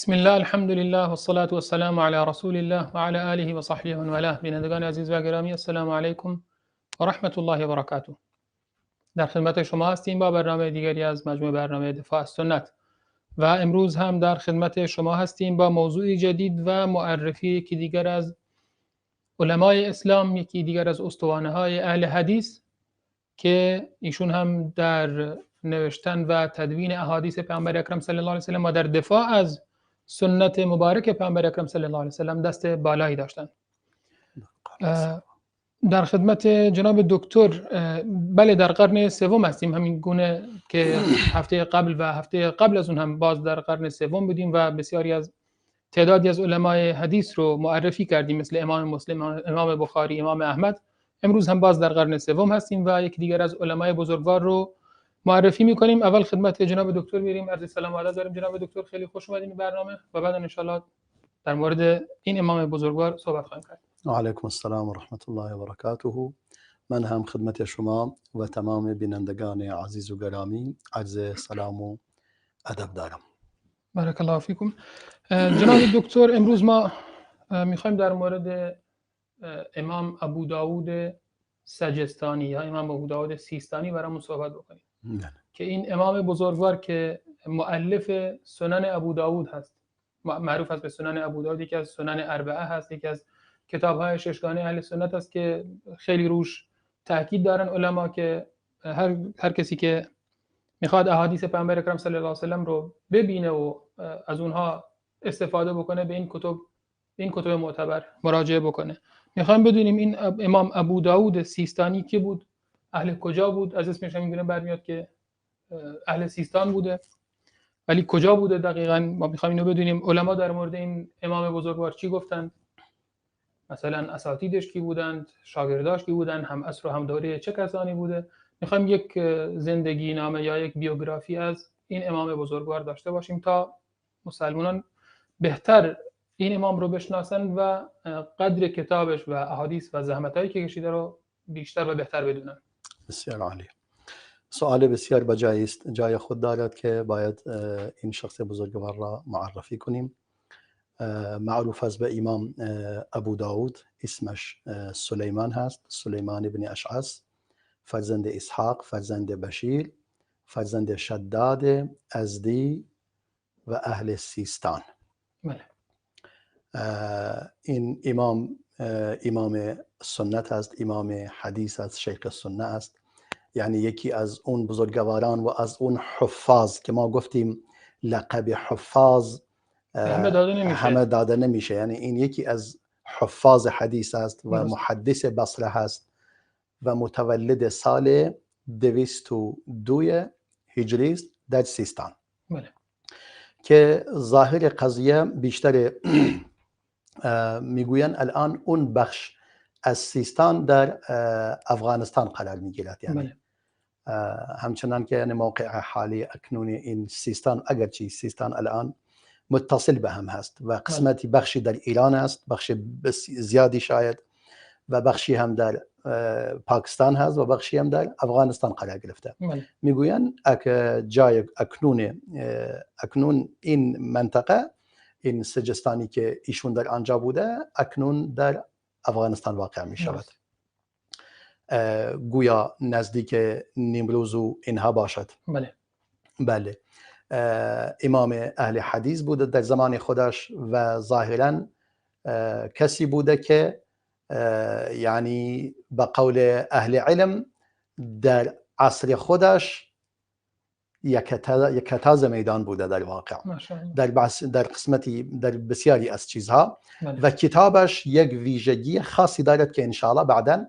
بسم الله، الحمد لله، والصلاة والسلام علی رسول الله و علی آله و صحبه و من والاه. بینندگان عزیز و گرامی، السلام علیکم و رحمت الله و برکاته. در خدمت شما هستیم با برنامه دیگری از مجموعه برنامه دفاع از سنت و امروز هم در خدمت شما هستیم با موضوع جدید و معرفی یکی دیگر از علمای اسلام، یکی دیگر از استوانه های اهل حدیث که ایشون هم در نوشتن و تدوین احادیث پیامبر اکرم صلی الله علیه و سلم و در دفاع از سنت مبارک پیامبر اکرم صلی الله علیه و سلم دست بالایی داشتند. در خدمت جناب دکتر، بله، در قرن سوم هستیم، همین گونه که هفته قبل و هفته قبل از اون هم باز در قرن سوم بودیم و بسیاری از تعدادی از علمای حدیث رو معرفی کردیم، مثل امام مسلم، امام بخاری، امام احمد. امروز هم باز در قرن سوم هستیم و یکی دیگر از علمای بزرگوار رو معرفی میکنیم. اول خدمت جناب دکتر میریم، عرض سلام و ادب داریم. جناب دکتر، خیلی خوش اومدین به برنامه و بعد ان شاء الله در مورد این امام بزرگوار صحبت خواهیم کرد. و علیکم السلام و رحمت الله و برکاته. من هم خدمت شما و تمام بینندگان عزیز و گرامی عرض سلام و ادب دارم. بارک الله فیکم. جناب دکتر، امروز ما میخوایم در مورد امام ابو داود سجستانی یا امام ابو داود سیستانی برامون صحبت بکنیم. بله. که این امام بزرگوار که مؤلف سنن ابو داود هست، معروف است به سنن ابو داود، یکی از سنن اربعه هست، یکی از کتاب‌های ششگانه اهل سنت است که خیلی روش تاکید دارن علما که هر کسی که میخواد احادیث پیامبر اکرم صلی الله علیه و سلم رو ببینه و از اونها استفاده بکنه، به این کتب معتبر مراجعه بکنه. میخوایم بدونیم این امام ابو داود سیستانی کی بود، اهل کجا بود؟ از اسمش هم میگیرم برمیاد که اهل سیستان بوده، ولی کجا بوده دقیقاً ما میخوایم اینو بدونیم. علما در مورد این امام بزرگوار چی گفتند؟ مثلا اساتیدش کی بودند، شاگرداش کی بودند، هم عصر و هم دوره چه کسانی بوده؟ میخوایم یک زندگی نامه یا یک بیوگرافی از این امام بزرگوار داشته باشیم تا مسلمانان بهتر این امام رو بشناسن و قدر کتابش و احادیث و زحمتایی که کشیده رو بیشتر و بهتر بدونن. بسیار عالی. سوال بسیار بجایی است، جای خود دارد که باید این شخص بزرگوار را معرفی کنیم. معروف است به امام ابو داود، اسمش سلیمان هست، سلیمان ابن اشعث، فرزند اسحاق، فرزند بشیر، فرزند شداد ازدی و اهل سیستان. بله. این امام، امام سنت است، امام حدیث است، شیخ سنت است، یعنی یکی از اون بزرگواران و از اون حفاظ که ما گفتیم لقب حفاظ همه داده نمیشه. همه داده نمیشه، یعنی این یکی از حفاظ حدیث است و محدث بصره هست و متولد سال 202 هجری است در سیستان. که ظاهر قضیه بیشتر میگوین الان اون بخش از سیستان در افغانستان قرار میگیرد، یعنی همچنان که یعنی موقع حالی اکنون این سیستان، اگرچه سیستان الان متصل به هم هست و قسمتی بخشی در ایران است، بخش زیادی شاید، و بخشی هم در پاکستان هست و بخشی هم در افغانستان قرار گرفته. میگوین جای اکنون این منطقه، این سجستانی که ایشون در آنجا بوده، اکنون در افغانستان واقع می شود. گویا نزدیک نیمروز و اینها باشد. بله. امام اهل حدیث بوده در زمان خودش و ظاهرا کسی بوده که یعنی به قول اهل علم در عصر خودش یک تاز میدان بوده در واقع. ماشاءالله. در بحث، در قسمتی، در بسیاری از چیزها. و کتابش یک ویژگی خاصی دارد که انشاءالله بعدا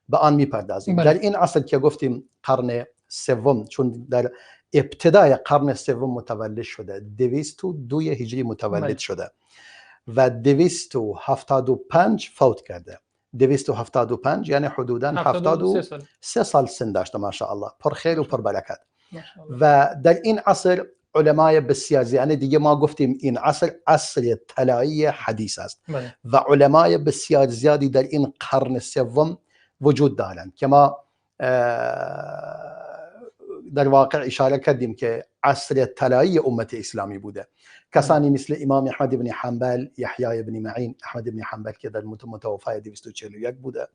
به آن میپردازیم. در این عصر که گفتیم قرن سوم، چون در ابتدای قرن سوم متولد شده، 202 هجری متولد شده و 275 فوت کرده. 275 یعنی حدودا 73 سال. 73 سال سن داشته، ماشاءالله، پر خیر و پر برکت. ماشاءالله. و در این عصر علمای بسیار، یعنی دیگه ما گفتیم این عصر عصر طلایی حدیث است. و علمای بسیار زیادی در این قرن سوم وجود دارند که ما در واقع اشاره کردیم که عصر طلایی امت اسلامی بوده. کسانی مثل امام احمد بن حنبل، یحیی بن معین، احمد بن حنبل که در متوفای 241 بوده،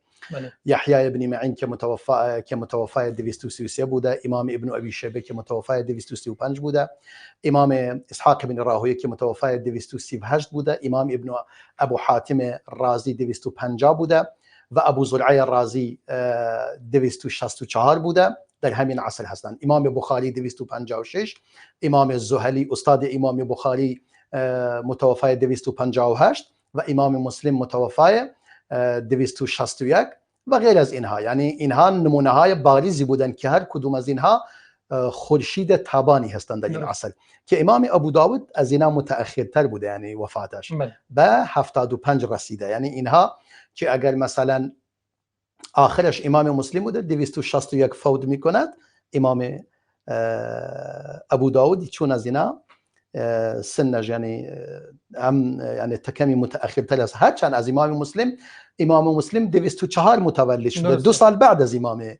یحیی بن معین که متوفای 233 بوده، امام ابن ابی شیبه که متوفای 235 بوده، امام اسحاق بن راهویه که متوفای 238 بوده، امام ابن ابو حاتم رازی 250 بوده و ابو زرعه رازی 264 بوده. در همین عصر هستند. امام بخاری 256، امام زهلی استاد امام بخاری متوفای 258 و امام مسلم متوفای 261 و غیر از اینها. یعنی اینها نمونه های بارزی بودند که هر کدوم از اینها خورشید تابانی هستند در این عصر، که امام ابو داود از اینها متأخرتر بوده، یعنی وفاتش به 75 رسیده. یعنی اینها که اگر مثلا آخرش امام مسلم بوده 261 فوت میکند، امام ابو داود چون از اینا سنش یعنی هم یعنی تکمی متأخرتر است، هرچند از امام مسلم، امام مسلم 204 متولد شده، 2 سال بعد از امام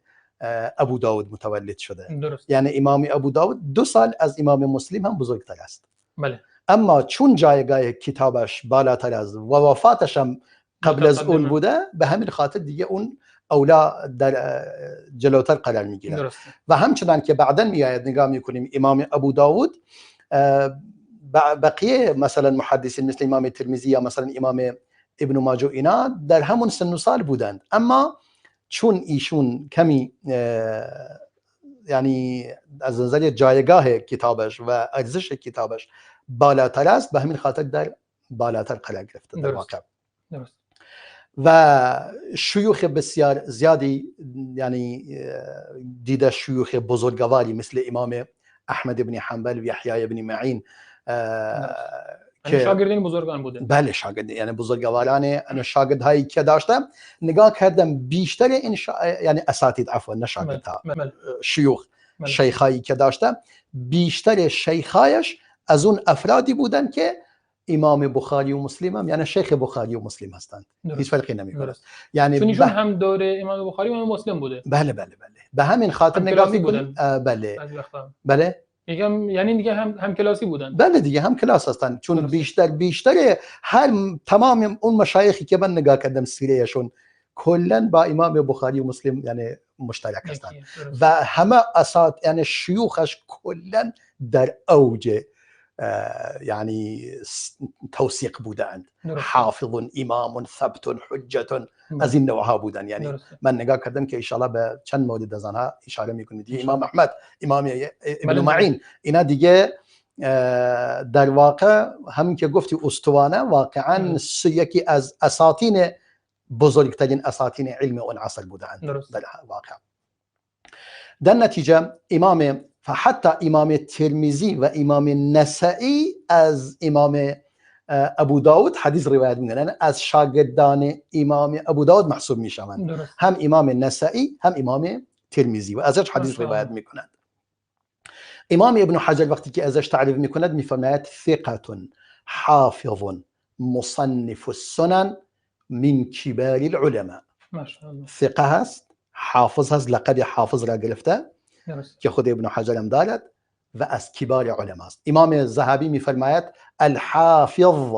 ابو داود متولد شده. درست. یعنی امام ابو داود 2 سال از امام مسلم هم بزرگتر است. بله. اما چون جایگاه کتابش بالاتر است و وفاتش هم قبل از اون بوده، به همین خاطر دیگه اون اولا در جلوتر قرار میگیره. و همچنان که بعدا میآید نگاه میکنیم امام ابو داود بقیه مثلا محدثین مثل امام ترمذی یا مثلا امام ابن ماجه اینا در همون سن و سال بودند، اما چون ایشون کمی یعنی از نظر جایگاه کتابش و ارزش کتابش بالاتر است، به همین خاطر در بالاتر قرار گرفته در واقع. درست. و شیوخ بسیار زیادی یعنی دیده، شیوخ بزرگواری مثل امام احمد بن حنبل و یحیی بن معین که شاگردین بزرگان بوده. بله شاگرد، یعنی بزرگواران شاگردهایی که داشتم نگاه کردم بیشتر این یعنی اساتید، عفوا نه شاگردها، شیوخ، شیخایی که داشتم بیشتر شیخایش از اون افرادی بودن که امام بخاری و مسلم هم، یعنی شیخ بخاری و مسلم هستند، هیچ فرقی نمیکنه. یعنی چون ایشون هم دوره امام بخاری و امام مسلم بوده. بله بله بله، به همین خاطر نگاه میکنیم. بله بله، میگم یعنی دیگه هم کلاسی بودن. بله دیگه هم کلاس هستند، چون بیشتر هر تمام اون مشایخی که من نگاه کردم سیرهشون کلا با امام بخاری و مسلم یعنی مشترک هستند و همه اسات یعنی شیوخش کلا در اوج یعنی توثیق بودند، حافظ، امام، ثبت، حجت، از این نوعها بودن. یعنی من نگاه کردم که انشالله به چند مورد از آنها اشاره میکنید. دیگه امام احمد، امام ابن معین، اینا دیگه در واقع همین که گفتی استوانه، واقعا یکی از اساطین بزرگترین اساطین علم اون عصر بودند در واقع. در نتیجه امام فحتی امام ترمذی و امام نسائی از امام ابو داود حدیث روایت میکنن، از شاگردان امام ابو داود محسوب میشوند، هم امام نسائی هم امام ترمذی، و ازش حدیث روایت میکنند. امام ابن حجر وقتی که ازش تعریف میکند میفرماید ثقة حافظ مصنف السنن من کبار العلماء. ثقه هست، حافظ هست، لقب حافظ را گرفته که خود ابن حجر هم دارد و از کبار علما است. امام ذهبی میفرماید الحافظ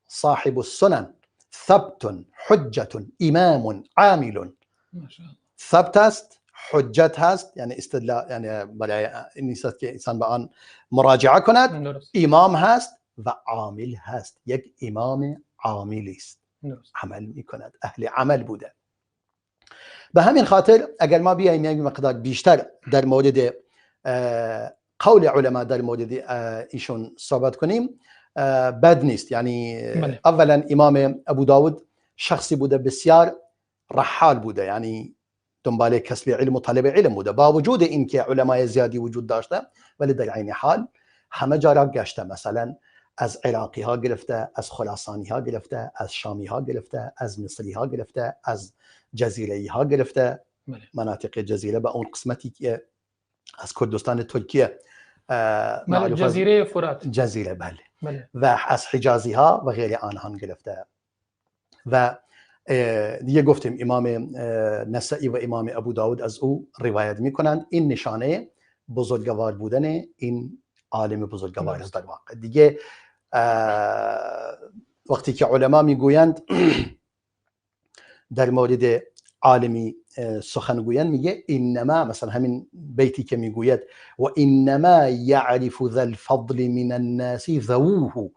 صاحب السنن ثبت حجة امام عامل. ثبت است، حجت هست، یعنی استدلال، یعنی برای این نیست که انسان به آن مراجعه کند. امام هست و عامل هست، یک امام عاملی است، عمل میکند، اهل عمل بوده. به همین خاطر اگر ما بیاییم یک مقدار بیشتر در مورد قول علما در مورد ایشون صحبت کنیم بد نیست. یعنی اولا امام ابو داود شخصی بوده بسیار رحال بوده، یعنی دنبال کسب علم و طلب علم بوده، با وجود اینکه علمای زیادی وجود داشته ولی در عین حال همه جا را گشته، مثلا از عراقی ها گرفته، از خراسانی ها گرفته، از شامی ها گرفته، از مصری ها گرفته، از جزیره ها گرفته، مناطق جزیره به اون قسمتی که از کردستان ترکیه معروف جزیره فرات، جزیره بله. بله. و از حجازی ها و غیر آنها گرفته. و دیگه گفتیم امام نسائی و امام ابو داود از او روایت میکنند. این نشانه بزرگوار بودن این عالم بزرگوار است. در واقع دیگه وقتی که علما میگویند در مورد عالمی سخن گویند، میگه انما، مثلا همین بیتی که میگوید و انما یعرف ذا الفضل من الناس ذووه،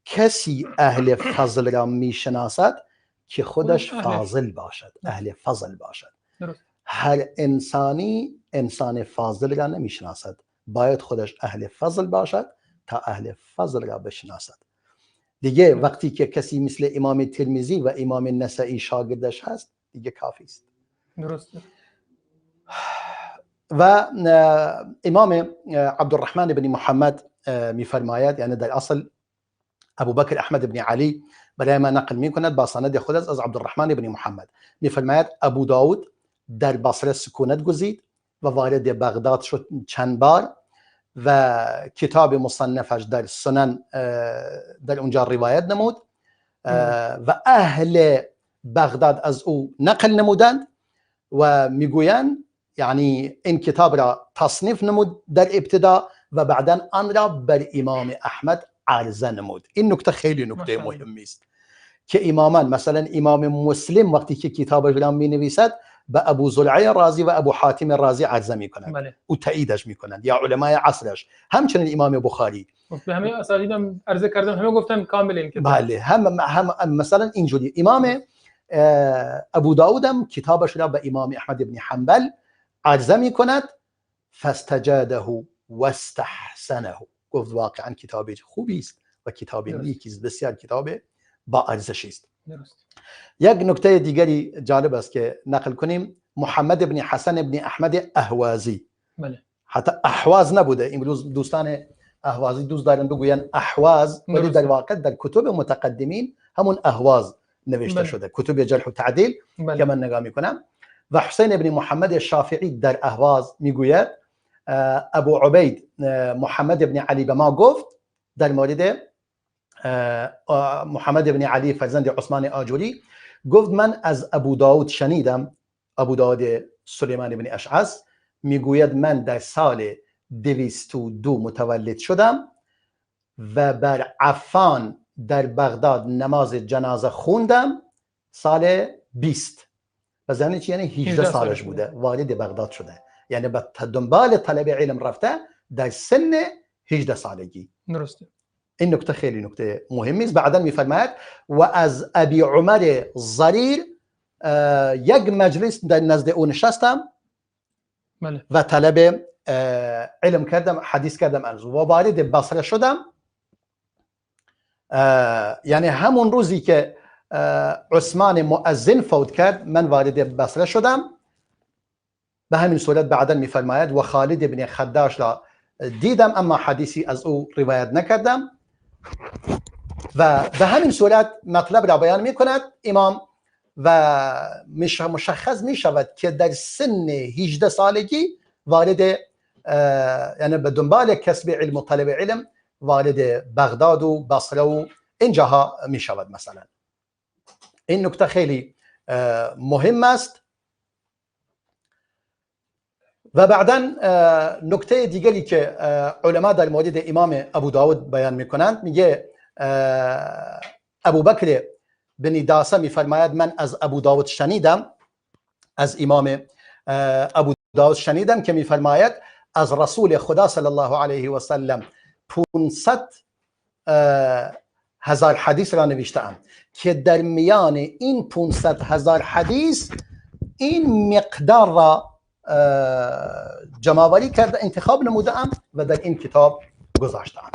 کسی اهل فضل را میشناسد که خودش فاضل باشد، اهل فضل باشد. هر انسانی انسان فاضل را نمیشناسد، باید خودش اهل فضل باشد تا اهل فضل را بشناسد. دیگه وقتی که کسی مثل امام ترمذی و امام نسائی شاگردش هست دیگه کافی است. درست. و امام عبدالرحمن بن محمد میفرماید، یعنی در اصل ابوبکر احمد بن علی برای ما نقل میکند با سند خود از عبدالرحمن بن محمد، میفرماید ابو داود در بصره سکونت گزید و وارد بغداد شد چند بار و کتاب مصنفش در سنن در اونجا روایت نمود و اهل بغداد از او نقل نمودند و میگویند یعنی این کتاب را تصنیف نمود در ابتدا و بعدا آن را بر امام احمد عرضه نمود. این نکته خیلی نکته مهمی است که امامان، مثلا امام مسلم وقتی که کتابش را می نویسد به ابو زرعه رازی و ابو حاتم رازی عرضه میکنند، بله. او تاییدش میکنند یا علمای عصرش، همچنین امام بخاری به همه اساتیدم عرضه کردم، همه گفتن کامل این کتاب. بله، هم مثلا اینجوری امام ابو داود هم کتابش را به امام احمد بن حنبل عرضه میکند، فاستجاده واستحسنه، گفت واقعا کتاب خوبی است و کتاب نیکی است، بسیار کتاب با ارزشی است. درست. یک نکته دیگری جالب است که نقل کنیم، محمد بن حسن بن احمد اهوازی، بله. حتی احواز نبوده، امروز دوستان اهوازی دوست دارن بگوین احواز، ولی در واقع در کتب متقدمین همون اهواز نوشته بله. شده، کتب جرح و تعدیل بله. که من نگاه میکنم. و حسین بن محمد شافعی در اهواز میگوید ابو عبید محمد بن علی به ما گفت در مورد محمد بن علی فرزند عثمان آجوری، گفت من از ابو داود شنیدم، ابو داود سلیمان بن اشعث میگوید من در سال 202 متولد شدم و بر عفان در بغداد نماز جنازه خوندم سال 20، و یعنی چی؟ یعنی 18 سالش بوده وارد بغداد شده، یعنی به دنبال طلب علم رفته در سن 18 سالگی. درسته. این نکته خیلی نکته مهمی است. بعدا میفرماید و از ابی عمر ضریر یک مجلس در نزد او نشستم بله. و طلب علم کردم، حدیث کردم از او و وارد بصره شدم. یعنی همون روزی که عثمان مؤذن فوت کرد من وارد بصره شدم. به همین صورت بعدا میفرماید و خالد بن خداش را دیدم اما حدیثی از او روایت نکردم. و به همین صورت مطلب را بیان میکند امام و مشخص میشود که در سن 18 سالگی وارد، یعنی به دنبال کسب علم و طلب علم وارد بغداد و بصره و اینجاها میشود. مثلا این نکته خیلی مهم است. و بعدا نکته دیگری که علما در مورد امام ابو داود بیان میکنند، میگه ابوبکر بن داسه میفرماید من از ابو داود شنیدم، از امام ابو داود شنیدم که میفرماید از رسول خدا صلی الله علیه و سلم 500 هزار حدیث را نوشتم که در میان این 500 هزار حدیث این مقدار را جمع‌آوری کرده، انتخاب نمودم و در این کتاب گذاشتم.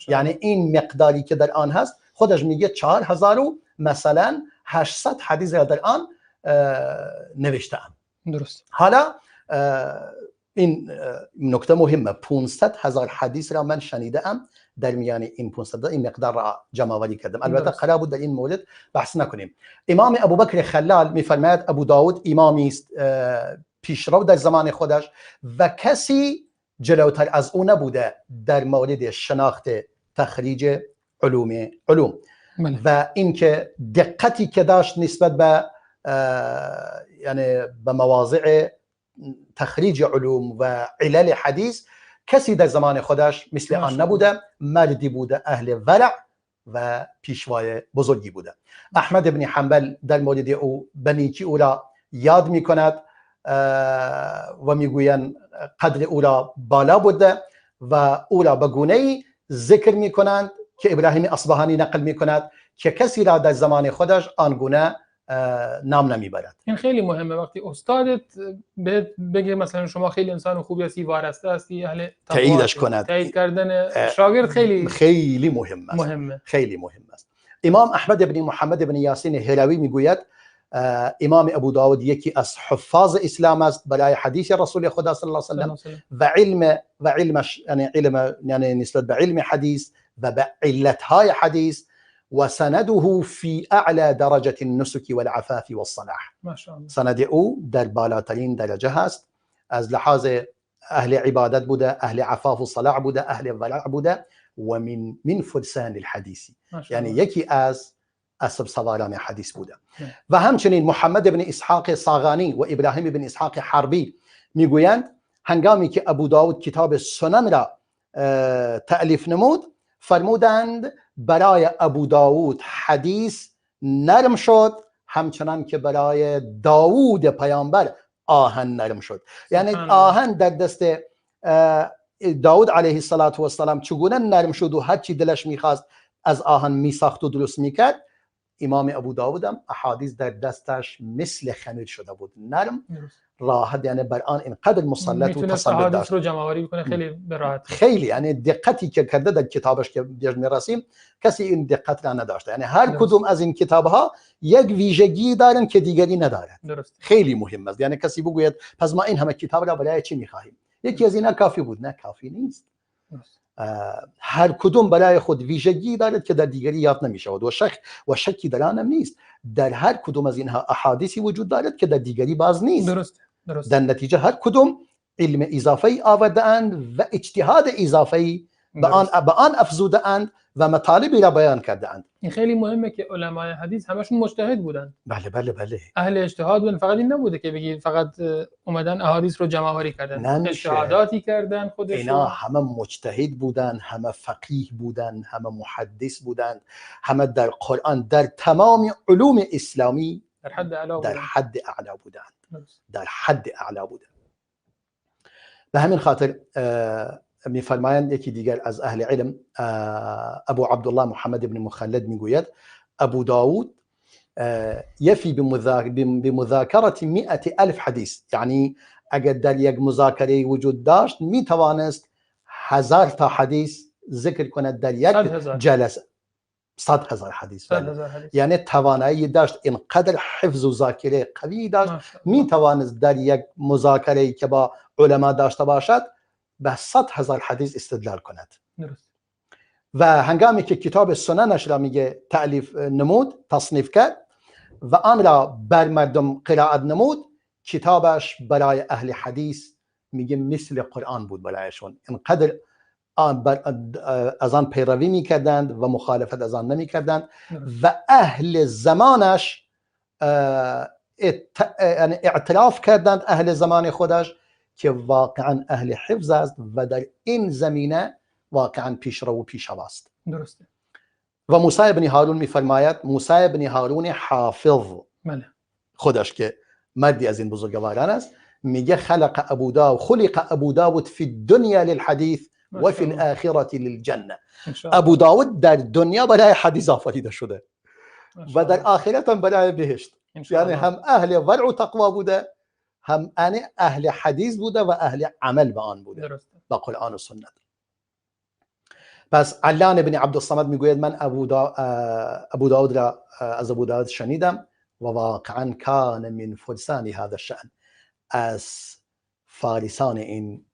یعنی این مقداری که در آن هست خودش میگه 4000 و مثلا 800 حدیث را در آن نوشتم. درست. حالا این نکته مهمه، 500 هزار حدیث را من شنیدم، در میان این 500 این مقدار را جمع آوری کردم. البته قرار بود در این مورد بحث نکنیم. امام ابوبکر خلال میفرماید ابو داود امامی است پیشرو در زمان خودش و کسی جلوتر از او نبوده در مورد شناخت تخریج علوم و اینکه دقتی که داشت نسبت به یعنی به مواضع تخریج علوم و علل حدیث کسی در زمان خودش مثل آن نبوده، مردی بوده اهل ورع و پیشوای بزرگی بوده. احمد بن حنبل در مورد او به نیکی او را یاد میکند و میگویند قدر او را بالا بوده و او را به گونه‌ای ذکر میکنند که ابراهیم اصفهانی نقل میکند که کسی را در زمان خودش آنگونه نام نمیبرد. این خیلی مهمه وقتی استادت بهت بگه مثلا شما خیلی انسان خوبی هستی، وارسته هستی، اهل تاییدش کند، تایید کردن شاگرد خیلی خیلی مهم است. مهمه. خیلی مهم است. امام احمد بن محمد بن یاسین هروی میگوید امام ابو داود یکی از حفاظ اسلام است برای حدیث رسول خدا صلی الله علیه و سلم و علم و علمش، یعنی علم، یعنی نسبت به علم حدیث و به علتهای حدیث، و سنده في اعلى درجه النسك والعفاف والصلاح. ما شاء الله. سند او در بالاترین درجه هست، از لحاظ اهل عبادت بوده، اهل عفاف و صلاح بوده، اهل ورع بوده و من فرسان الحدیث، یعنی یکی از اسب سواران حدیث بوده. و همچنین محمد بن اسحاق صاغانی و ابراهیم بن اسحاق حربی میگویند هنگامی که ابو داود کتاب سنن را تألیف نمود، فرمودند برای ابو داود حدیث نرم شد همچنان که برای داود پیامبر آهن نرم شد. یعنی آهن در دست داود علیه السلام چگونه نرم شد و هر چی دلش میخواست از آهن میساخت و درست میکرد، امام ابو داود هم احادیث در دستش مثل خمیر شده بود، نرم راحت، یعنی بر آن اینقدر مسلط و تسلط داشت رو جمع آوری بکنه خیلی به راحت. خیلی، یعنی دقتی که کرده در کتابش که بیش میرسیم کسی این دقت را نداشته. یعنی هر کدوم از این کتابها یک ویژگی دارن که دیگری ندارد. درست. خیلی مهم است. یعنی کسی بگوید پس ما این همه کتاب را برای چی میخواهیم؟ یکی از اینا کافی بود. نه، کافی نیست. هر کدوم برای خود ویژگی دارد که در دیگری یاد نمیشود و شک و شکی در آن هم نیست. در هر کدوم از اینها احادیثی وجود دارد که در دیگری باز نیست. درست. درست. در نتیجه هر کدوم علم اضافی آورده اند و اجتهاد اضافی به آن افزوده اند و مطالبی را بیان کرده اند. این خیلی مهمه که علمای حدیث همشون مجتهد بودن. بله بله بله. اهل اجتهاد بودن، فقط این نبوده که بگی فقط اومدن احادیث رو جمع آوری کردن، اجتهاداتی کردن خودشون. اینا همه مجتهد بودن، همه فقیه بودن، همه محدث بودن، همه در قرآن، در تمام علوم اسلامی در حد اعلا بودن. در حد اعلا بودند. در حد اعلا بودند. به همین خاطر میفرمایند یکی دیگر از اهل علم، ابو عبدالله محمد بن مخلد، میگوید ابو داود یفی بمذاکره 100,000 حدیث، یعنی اگر در یک مذاکره وجود داشت میتوانست 1000 تا حدیث ذکر کند در یک جلسه. 100,000 حدیث. یعنی توانایی داشت، اینقدر حفظ و ذاکره قوی داشت، میتوانست در یک مذاکره که با علما داشته باشد به 100,000 حدیث استدلال کند. درست. و هنگامی که کتاب سننش را میگه تألیف نمود، تصنیف کرد و آن را بر مردم قرائت نمود، کتابش برای اهل حدیث میگه مثل قرآن بود برایشون. اینقدر از آن پیروی میکردند و مخالفت از آن نمیکردند و اهل زمانش اعتراف کردند، اهل زمان خودش، که واقعا اهل حفظ است و در این زمینه واقعا پیشرو و پیشوا است. درسته. و موسی بن هارون میفرماید، موسی بن هارون حافظ، بله، خودش که مردی از این بزرگواران است، میگه خلق ابو داود، خلق ابو داود فی الدنیا للحدیث و فی الاخره للجنه. ابو داود در دنیا برای حدیث آفریده شده و در آخرت هم برای بهشت. یعنی هم اهل ورع و تقوا بوده، هم اهل حدیث بوده و اهل عمل به آن بوده، با قرآن و سنت. پس علان بن عبدالصمد میگوید من ابو داود را از ابو داود شنیدم و واقعا کان من فرسان هذا الشأن، از فارسان این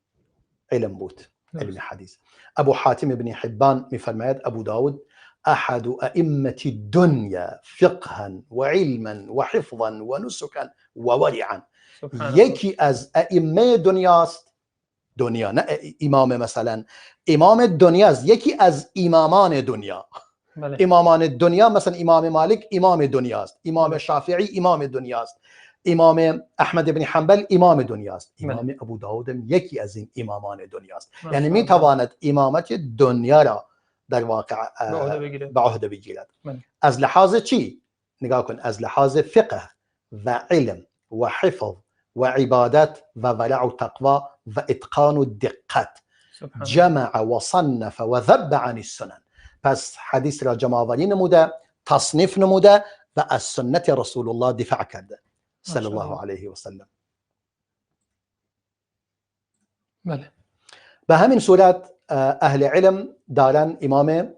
علم بود، علم حدیث. ابو حاتم بن حبان میفرماید ابو داود احد ائمه الدنيا فقها وعلما وحفظا ونسكا وورعا. یکی از ائمه دنیاست، دنیا نه امام، مثلا امام دنیاست، یکی از امامان دنیا. بله. امامان دنیا مثلا امام مالک امام دنیاست، امام شافعی امام دنیاست، امام احمد بن حنبل امام دنیاست، امام ابو داود یکی از این امامان دنیاست. یعنی میتواند امامت دنیا را در واقع به عهده بگیرد. از لحاظ چی؟ نگاه کن، از لحاظ فقه و علم و حفظ و عبادت و ورع و تقوا و اتقان و دقت، جمع و صنف و ذب عن السنن. پس حدیث را جمع آوری نموده، تصنیف نموده و از سنت رسول الله دفاع کرده صلی الله علیه و سلم. بله. به همین صورت اهل علم دارن امام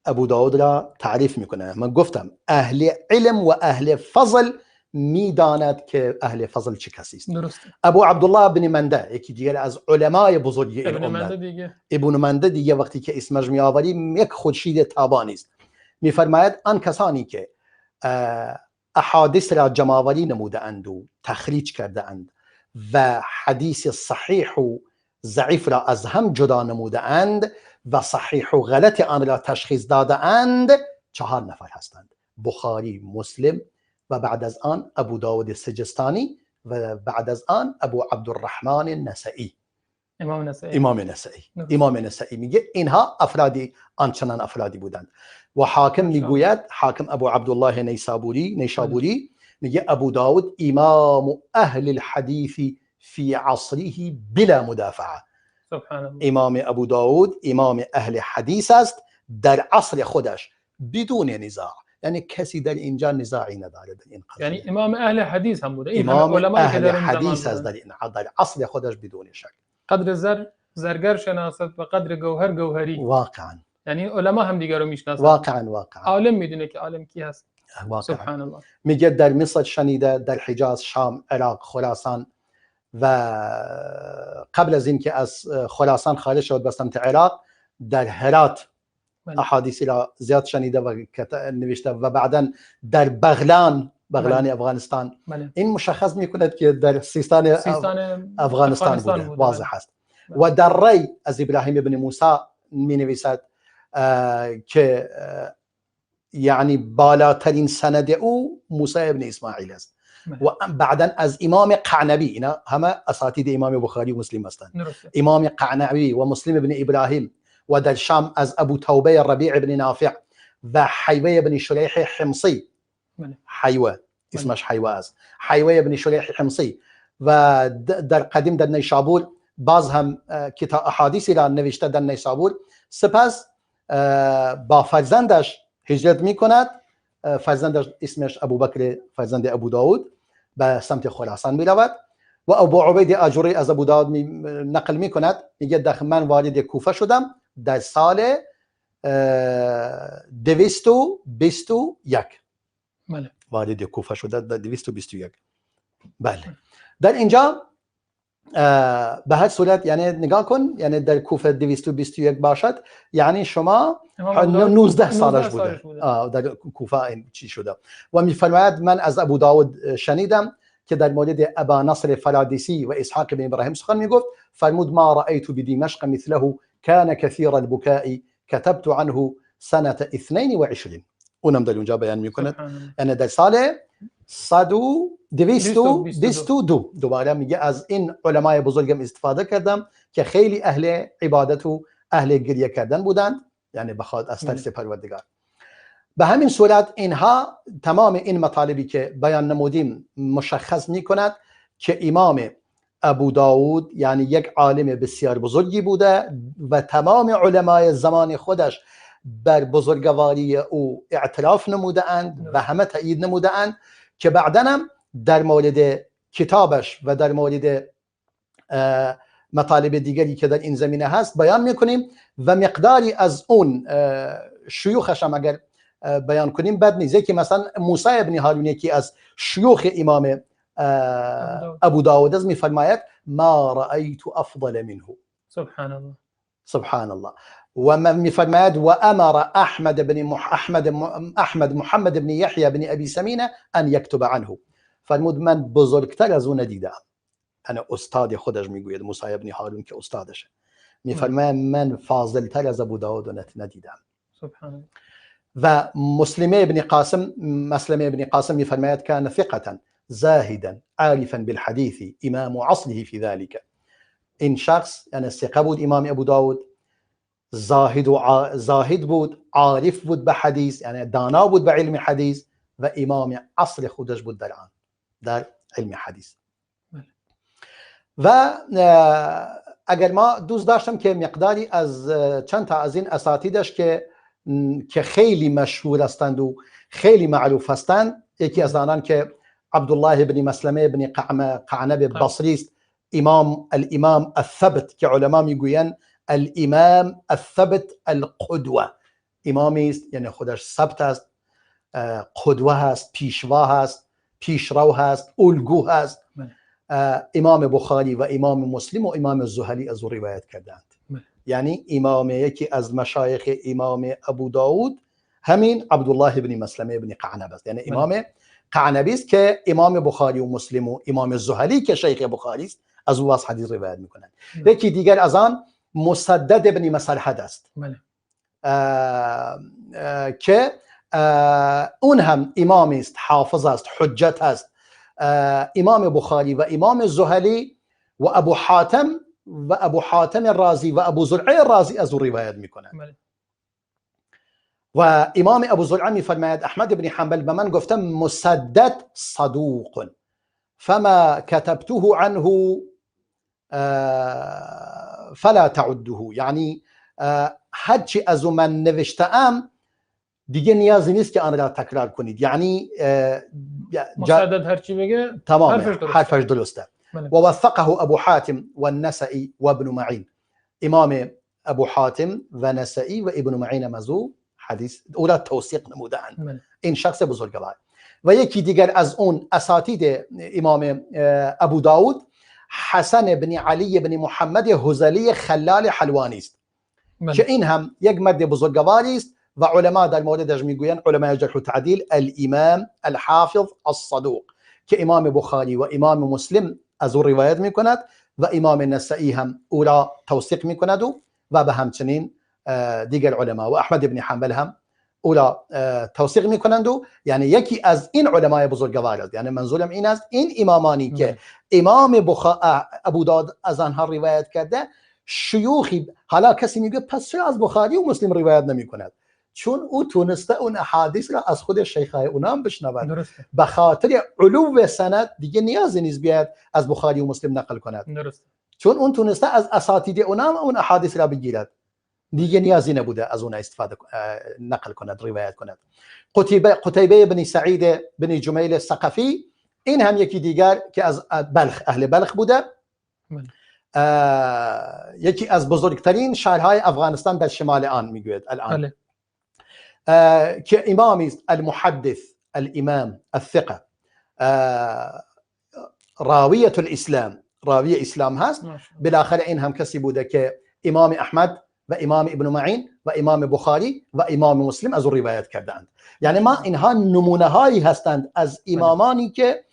ابو داود را تعریف میکنه. من گفتم اهل علم و اهل فضل میداند که اهل فضل چه کسی است. درست. ابو عبدالله بن منده یکی دیگر از علمای بزرگ این امت، ابن منده دیگه وقتی که اسمش می آوریم یک خورشید تابانی است. میفرماید آن کسانی که احادیث را جمع آوری نموده اند و تخریج کرده اند و حدیث صحیح و ضعیف را از هم جدا نموده اند و صحیح و غلط آن را تشخیص داده اند، 4 نفر هستند: بخاری، مسلم و بعد از آن ابو داود سجستانی و بعد از آن ابو عبدالرحمن نسائی، امام نسائی. امام نسائی. امام نسائی میگه اینها افرادی آنچنان افرادی بودند. و حاکم میگوید، حاکم ابو عبدالله نیشابوری میگه ابو داود امام اهل الحدیث فی عصره بلا مدافعه. سبحان الله. امام ابو داود امام اهل حدیث است در عصر خودش بدون نزاع. یعنی کسی در اینجا نزاعی نداره در این قضیه. یعنی امام اهل حدیث هم بوده، امام اهل حدیث است در این در عصر خودش بدون شک. قدر زر زرگر شناست و قدر گوهر گوهری. واقعا یعنی علما هم دیگر رو میشناسن. واقعا واقعا عالم میدونه که عالم کی هست. واقعا. سبحان الله. میگه در مصر شنیده، در حجاز، شام، عراق، خراسان و قبل از اینکه از خراسان خارج شد به سمت عراق در هرات احادیثی را زیاد شنیده و نوشته و بعدا در بغلان، بغلان افغانستان. این مشخص میکند که در سیستان افغانستان بوده، واضح است. و در ری از ابراهیم بن موسی می نویسد که یعنی بالاترین سند او موسی ابن اسماعیل است. و بعدا از امام قعنبی، اینا همه اساتید امام بخاری و مسلم هستند، امام قعنبی و مسلم ابن ابراهیم و در شام از ابو توبه ربیع ابن نافع و حیوه ابن شریح حمصی، حیوه اسمش حیوه است، حیوه ابن شریح حمصی. و در قدیم در نیشابور باز هم کتاب احادیثی را نوشته در نیشابور. سپس با فرزندش هجرت میکند، فرزندش اسمش ابوبکر فرزند ابو داود، به سمت خراسان میرود و ابو عبید آجوری از ابو داود نقل میکند، میگه من وارد کوفه شدم در سال 221. بله. وارد کوفه شده در 221. بله. در اینجا به هر صورت یعنی نگاه کن، یعنی در کوفه 221 باشد، یعنی شما 19 سالش بوده در کوفه این چی شده. و میفرماید من از ابو داود شنیدم که در مورد ابا نصر فرادیسی و اسحاق بن ابراهیم سخن میگفت، فرمود ما رأیت بدمشق مثله كان كثير البكاء كتبت عنه سنة 22. اونم در اونجا بیان میکند، یعنی در سال 222. دوباره میگه از این علمای بزرگم استفاده کردم که خیلی اهل عبادت و اهل گریه کردن بودند، یعنی بخواد از ترس پروردگار. به همین صورت اینها تمام این مطالبی که بیان نمودیم مشخص میکند که امام ابو داود یعنی یک عالم بسیار بزرگی بوده و تمام علمای زمان خودش بر بزرگواری او اعتراف نموده اند و همه تایید نموده اند، که بعدا هم در مورد کتابش و در مورد مطالب دیگری که در این زمینه هست بیان میکنیم و مقداری از اون شیوخش هم اگر بیان کنیم بد نیست. که مثلا موسی ابن هارون یکی از شیوخ امام ابو داود است، میفرماید ما رأیت افضل منه. سبحان الله. سبحان الله. و میفرماید و امر احمد بن احمد محمد بن یحیی بن ابی سمینه ان یکتب عنه. فرمود من بزرگتر از او ندیدم. انا استاد خودش میگوید موسی ابن هارون که استادشه، میفرماید من فاضلتر از ابو داود ندیدم. سبحان الله. و مسلمه ابن قاسم، مسلمه ابن قاسم میفرماید كان ثقة زاهدا عارفا بالحديث امام عصره في ذلك. این شخص یعنی ثقه بود امام ابو داود، زاهد و زاهد بود، عارف بود به حدیث، یعنی دانا بود به علم حدیث و امام عصر خودش بود در آن، در علم حدیث. و اگر ما دوست داشتم که مقداری از چند تا از این اساتیدش که خیلی مشهور هستند و خیلی معروف هستند، یکی از آنان که عبدالله بن مسلمه بن قعنب بصری است، امام الامام الثبت که علما میگویند الامام الثبت القدوه، امامی است یعنی خودش ثبت است، قدوه هست، پیشوا هست، پیشرو هست، الگو هست. امام بخاری و امام مسلم و امام زهلی از او روایت کردند. یعنی امام یکی از مشایخ امام ابو داود همین عبدالله بن مسلمه بن قعنب است، یعنی امام قعنبی است که امام بخاری و مسلم و امام زهلی که شیخ بخاری است از او از حدیث روایت میکنند. یکی دیگر از آن مسدد بن مسرحد است که اون هم امامی است، حافظ است، حجت است. امام بخاری و امام زهلی و ابو حاتم و ابو حاتم رازی و ابو زرعه رازی از او روایت میکنند. و امام ابو زرعه میفرماید احمد بن حنبل به من گفته مسدد صدوق فما كتبته عنه فلا تعده، یعنی هرچی از او من نوشته‌ام دیگه نیازی نیست که آن را تکرار کنید، یعنی مسدد هرچی بگه تمام حرفش درسته. و وثقه ابو حاتم والنسئی و ابن معین، امام ابو حاتم و نسئی و ابن معین هم از او حدیث او را توثیق نمودند. این شخص بزرگوار. و یکی دیگر از اون اساتید امام ابو داود حسن بن علی بن محمد هذلی خلال حلوانی است که این هم یک مرد بزرگواری است و علما در موردش میگویند، علمای جرح و تعدیل، الامام الحافظ الصدوق، که امام بخاری و امام مسلم از او روایت میکند و امام نسائی هم او را توثیق میکند و به همچنین دیگر علما و احمد بن حنبل هم او را توثیق میکنند. و یعنی یکی از این علمای بزرگوار است، یعنی منظورم این است این امامانی که امام ابو داود از آنها روایت کرده شیوخی. حالا کسی میگه پس چرا از بخاری و مسلم روایت نمیکند؟ چون او تونسته اون احادیث را از خود شیخای اونام بشنود، به خاطر علو سند دیگه نیازی نیست بیاد از بخاری و مسلم نقل کند. درسته. چون اون تونسته از اساتید اونام اون احادیث را بگیرد، دیگه نیازی نبوده از اون استفاده نقل کند، روایت کند. قتیبه بن سعید بن جمیل الثقفی، این هم یکی دیگر که از بلخ، اهل بلخ بوده، یکی از بزرگترین شهرهای افغانستان در شمال آن میگوید الان، که امامی است المحدث الامام الثقه راویه الاسلام، راوی اسلام هست. بالاخره این هم کسی بوده که امام احمد و امام ابن معین و امام بخاری و امام مسلم از او روایت کردند. یعنی ما اینها نمونه هایی هستند از امامانی که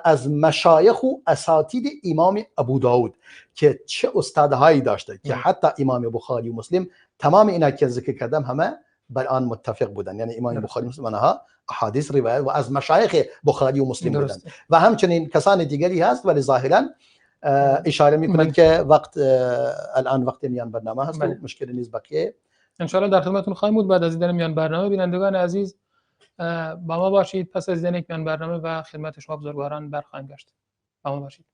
از مشایخ و اساتید امام ابو داود که چه استادهایی داشته که حتی امام بخاری و مسلم تمام اینا که ذکر کردم همه بر آن متفق بودن، یعنی امام بخاری و مسلم آنها احادیث روایت و از مشایخ بخاری و مسلم بودند و همچنین کسان دیگری هست، ولی ظاهرا اشاره میکنند که وقت الان وقت میان برنامه هست و مشکل نیست، بقیه انشاءالله در خدمتتون خواهیم بود بعد از دیدن میان برنامه. بینندگان عزیز با ما باشید، پس از دیدن یک میان برنامه و خدمت شما بزرگواران برخواهیم گشت. با ما باشید.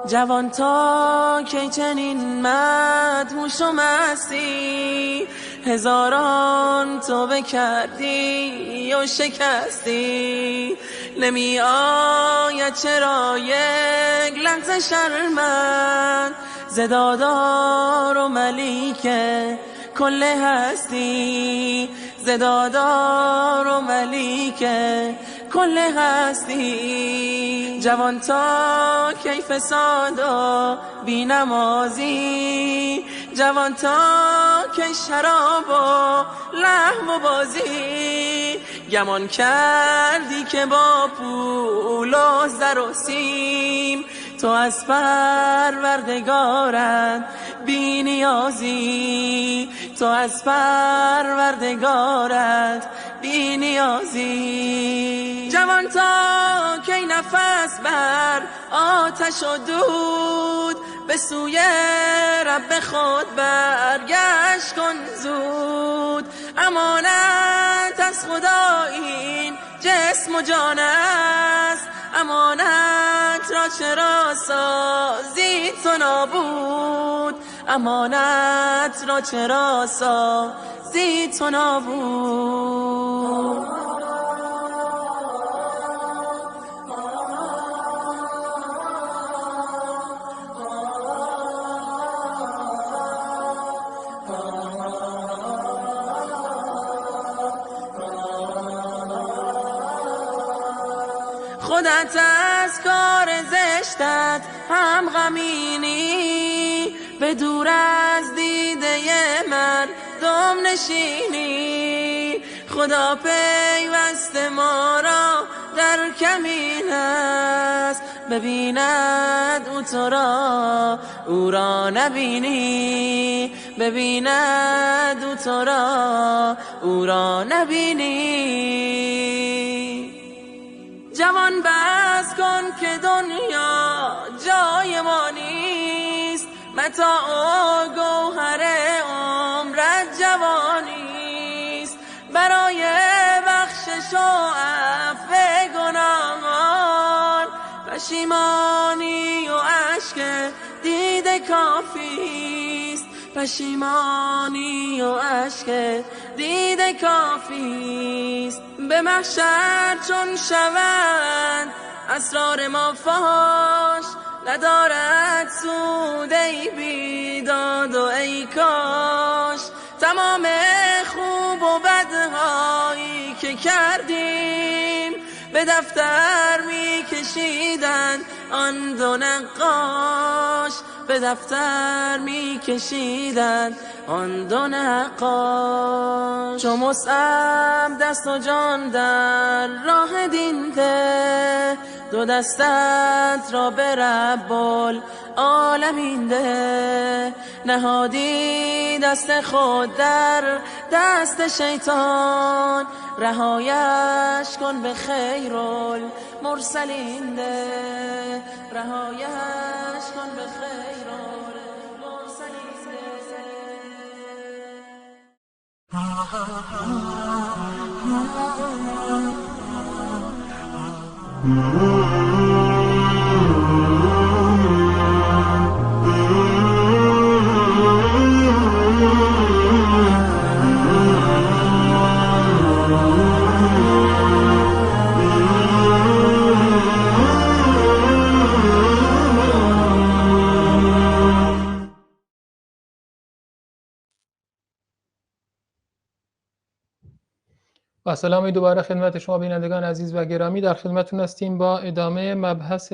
جوان تا کی چنین مدهوش و مستی، هزاران توبه کردی و شکستی، نمی آید چرا یک لحظه شرمت ز دادار و ملیک کل هستی، ز دادار و ملیک کل هستی. جوان تا کی فساد و بی نمازی، جوان تا کی شراب و لهو و بازی. گمان کردی که با پول و زر و سیم، تو از پروردگارت بی نیازی، تو از پروردگارت بی نیازی. جوان تا کی نفس بر آتش و دود، به سوی رب خود برگشت کن زود. امانت از خدا این جسم و جان است، امانت را چرا سازی تو نابود، امانت را چرا سازی تو نابود. خودت از کار زشتت هم غمینی، به دور از دیده مردم نشینی. خدا پیوست ما را در کمین است، ببیند او تو را او را نبینی، ببیند او تو را او را نبینی. جوان بس کن که دنیا جای ما نیست، متاع و گوهر عمرت جوانیست. برای بخشش و عفو گناهان، پشیمانی و اشک دیده کافیست، پشیمانی و اشک دیده کافیست. به محشر چون شوند اسرار ما فاش، ندارد سود ای بیداد و ای کاش. تمام خوب و بدهایی که کردیم، به دفتر می کشیدن آن دو نقاش، به دفتر می کشیدن آن دو نقاش. چو مصعب دست و جان در راه دین ده، دو دستت را به رب العالمین ده. نهادی دست خود در دست شیطان، رهایش کن به خیر المرسلین ده، رهایش کن به خیر المرسلین ده. با سلام دوباره خدمت شما بینندگان عزیز و گرامی، در خدمتتون هستیم با ادامه مبحث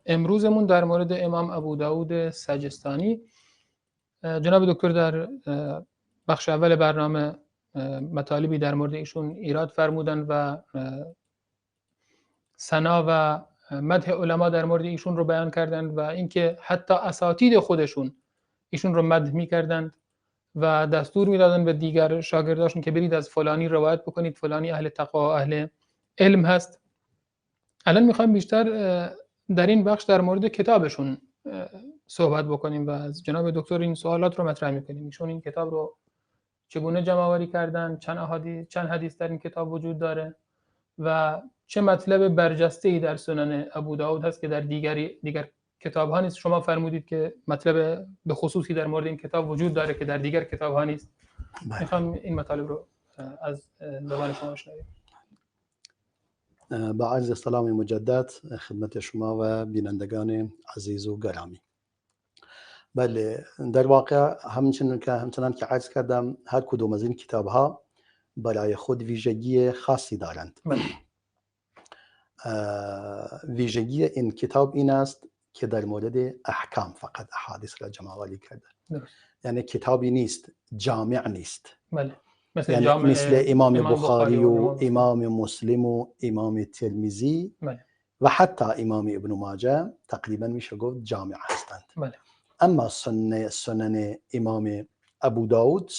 امروزمون در مورد امام ابو داود سجستانی. جناب دکتر در بخش اول برنامه مطالبی در مورد ایشون ایراد فرمودن و ثنا و مدح علما در مورد ایشون رو بیان کردند و اینکه حتی اساتید خودشون ایشون رو مدح می‌کردند و دستور میدادن به دیگر شاگرداشون که برید از فلانی روایت بکنید، فلانی اهل تقوا و اهل علم هست. الان میخوایم بیشتر در این بخش در مورد کتابشون صحبت بکنیم و از جناب دکتر این سوالات رو مطرح میکنیم. ایشون این کتاب رو چگونه جمع آوری کردن، چند حدیث در این کتاب وجود داره و چه مطلب برجسته‌ای در سنن ابو داود هست که در دیگر کتاب ها نیست. شما فرمودید که مطلب به خصوصی در مورد این کتاب وجود داره که در دیگر کتاب ها نیست. میخوام این مطالب رو از زبان شما بشنویم. با عرض سلام مجدد خدمت شما و بینندگان عزیز و گرامی. بله، در واقع همچنان که عرض کردم هر کدوم از این کتاب ها برای خود ویژگی خاصی دارند. بله. ویژگی این کتاب این است که در مورد احکام فقط احادیث را جمع آوری کرده. یعنی کتابی نیست، جامع نیست. بله. مثل، یعنی مثل امام بخاری و امام مسلم و امام ترمذی. بله. و حتی امام ابن ماجه تقریبا میشه گفت جامع هستند. بله. اما سنن امام ابو داود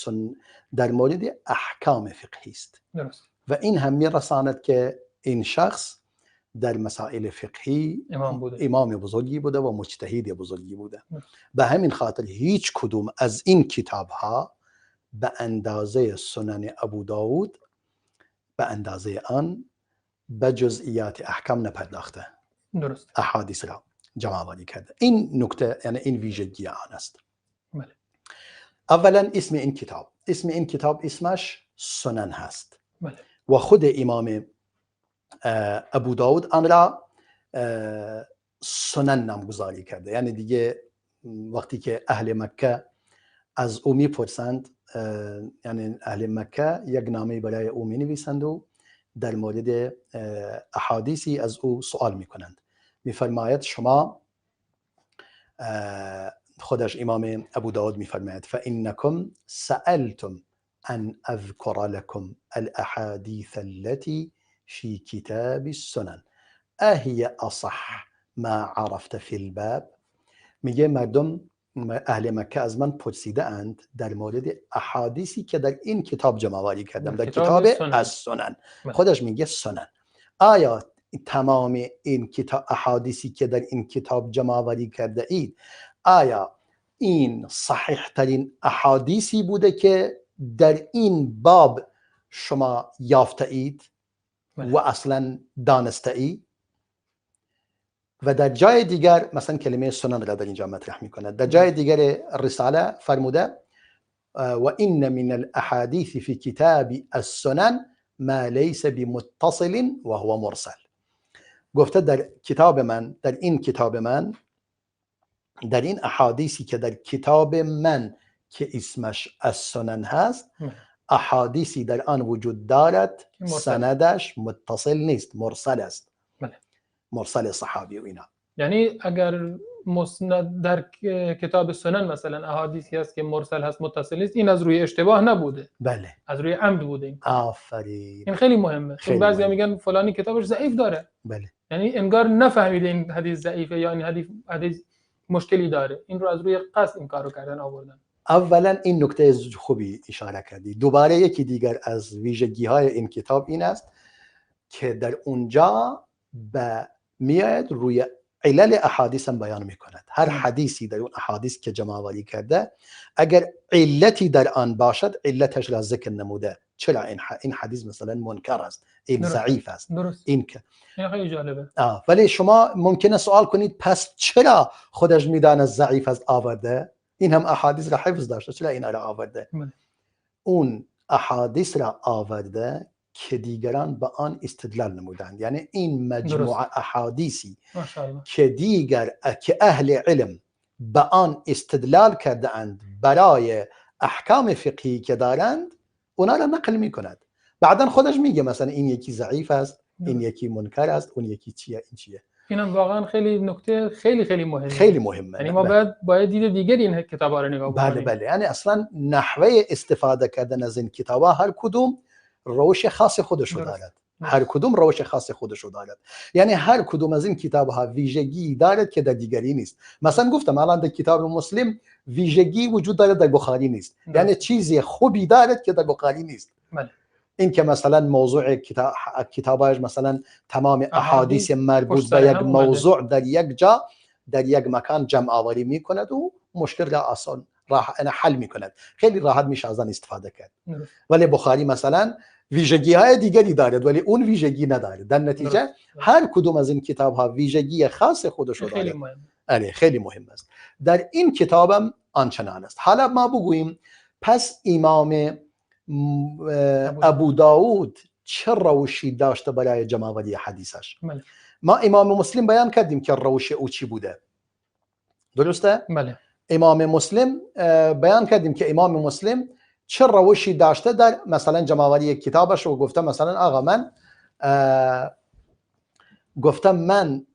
در مورد احکام فقهی است. درست. و این هم میرساند که این شخص در مسائل فقهی امام بزرگی بوده و مجتهد بزرگی بوده. به همین خاطر هیچ کدوم از این کتاب ها به اندازه سنن ابو داود، به اندازه آن به جزئیات احکام نپرداخته. درست. احادیث را جمع آوری کرده. این نکته، یعنی این ویژگی آن است. بله. اولا اسم این کتاب، اسم این کتاب اسمش سنن هست. بله. و خود امام ابو داود آن را سنن نامگذاری کرده. یعنی دیگه وقتی که اهل مکه از او میپرسند، یعنی اهل مکه یک نامه برای او می نویسند و در مورد احادیثی از او سوال میکنند. میفرماید شما، خودش امام ابو داود میفرماید فإنكم سألتم أن أذكر لكم الأحاديث التي في كتاب السنن أهي أصح ما عرفت في الباب. میگه مردم اهل مکه از من پرسیده اند در مورد احادیثی که در این کتاب جمع آوری کردم، در کتاب السنن. خودش میگه سنن. آیا تمام این کتاب احادیثی که در این کتاب جمع آوری کرده اید، آیا این صحیح ترین احادیثی بوده که در این باب شما یافته اید و اصلا دانسته اید؟ و در جای دیگر مثلا کلمه سنن را در اینجا مطرح میکند. در جای دیگر رساله فرموده و ان من الاحادیث فی کتاب السنن ما لیس بمتصل و هو مرسل. گفته در کتاب من، در این کتاب من، در این احادیثی که در کتاب من که اسمش السنن هست، احادیثی در آن وجود دارد سندش متصل نیست، مرسل است. بله. مرسل صحابی و اینا. یعنی اگر مسند در کتاب سنن مثلا احادیثی هست که مرسل هست متصل نیست، این از روی اشتباه نبوده. بله. از روی عمد بوده این. آفرین. این خیلی مهمه. چون بعضیا میگن فلانی کتابش ضعیف داره. بله. یعنی انگار نفهمیده این حدیث ضعیفه یا این حدیث مشکلی داره. این رو از روی قصد این کارو کردن آوردن. اولا این نکته خوبی اشاره کردی. دوباره یکی دیگر از ویژگی های این کتاب این است که در اونجا به میاد روی علل احادیث هم بیان میکند. هر حدیثی در اون احادیث که جمع آوری کرده، اگر علتی در آن باشد علتش را ذکر نموده. چرا این حدیث مثلا منکر است، این ضعیف است. درست. این که این خیلی جالبه. ولی شما ممکنه سوال کنید پس چرا خودش میداند ضعیف است آورده؟ این هم احادیث را حفظ داشته، چرا این را آورده؟ اون احادیث را آورده که دیگران به آن استدلال نمودند. یعنی این مجموعه احادیثی که دیگر که اهل علم به آن استدلال کرده اند برای احکام فقهی که دارند، اونا را نقل میکند. بعدا خودش میگه مثلا این یکی ضعیف است، این یکی منکر است، اون یکی چیه، این چیه. اینم واقعا خیلی نکته خیلی خیلی مهمه. خیلی مهمه. یعنی ما باید دید دیگری این کتابا رو نگاه بکنیم. بله بله. یعنی اصلا نحوه استفاده کردن از این کتابا هر کدوم روش خاص خودش رو دارد. هر کدوم روش خاص خودش رو دارد. یعنی هر کدوم از این کتاب ها ویژگی دارد که در دیگری نیست. مثلا گفتم الان در کتاب مسلم ویژگی وجود دارد در بخاری نیست. یعنی چیزی خوبی دارد که در بخاری نیست. بله. این که مثلا موضوع کتابش مثلا تمام احادیث مربوط به یک موضوع در یک جا در یک مکان جمع آوری میکند و مشکل را آسان حل میکند. خیلی راحت میشه از آن استفاده کرد. ولی بخاری مثلا ویژگی های دیگری دارد ولی اون ویژگی ندارد. در نتیجه هر کدوم از این کتاب ها ویژگی خاص خودش رو دارد. خیلی مهم. آره خیلی مهم است. در این کتابم آنچنان است. حالا ما بگوییم پس امام ابو داود چه روشی داشته برای جمع آوری حدیثش؟ بله. ما امام مسلم بیان کردیم که روش او چی بوده. درسته؟ بله. امام مسلم بیان کردیم که امام مسلم چه روشی داشته در مثلا جمع آوری کتابش و گفته مثلا آقا من گفتم من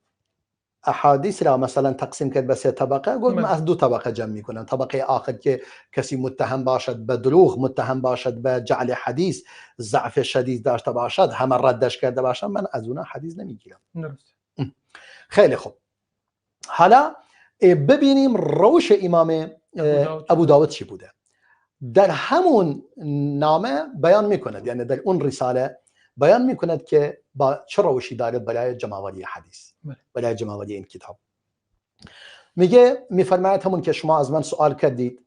احادیث را مثلا تقسیم کرد به سه طبقه، گفت من از دو طبقه جمع میکنم. طبقه آخر که کسی متهم باشد به دروغ، متهم باشد به جعل حدیث، ضعف شدید داشته باشد، همه ردش کرده باشد، من از اونها حدیث نمیگیرم. درست. خیلی خوب، حالا ببینیم روش امام ابو داود چی بوده. در همون نامه بیان میکند، یعنی در اون رساله بیان میکند که با چه روشی دارد برای جمع‌آوری حدیث، برای جمع‌آوری این کتاب. میگه، میفرماید همون که شما از من سوال کردید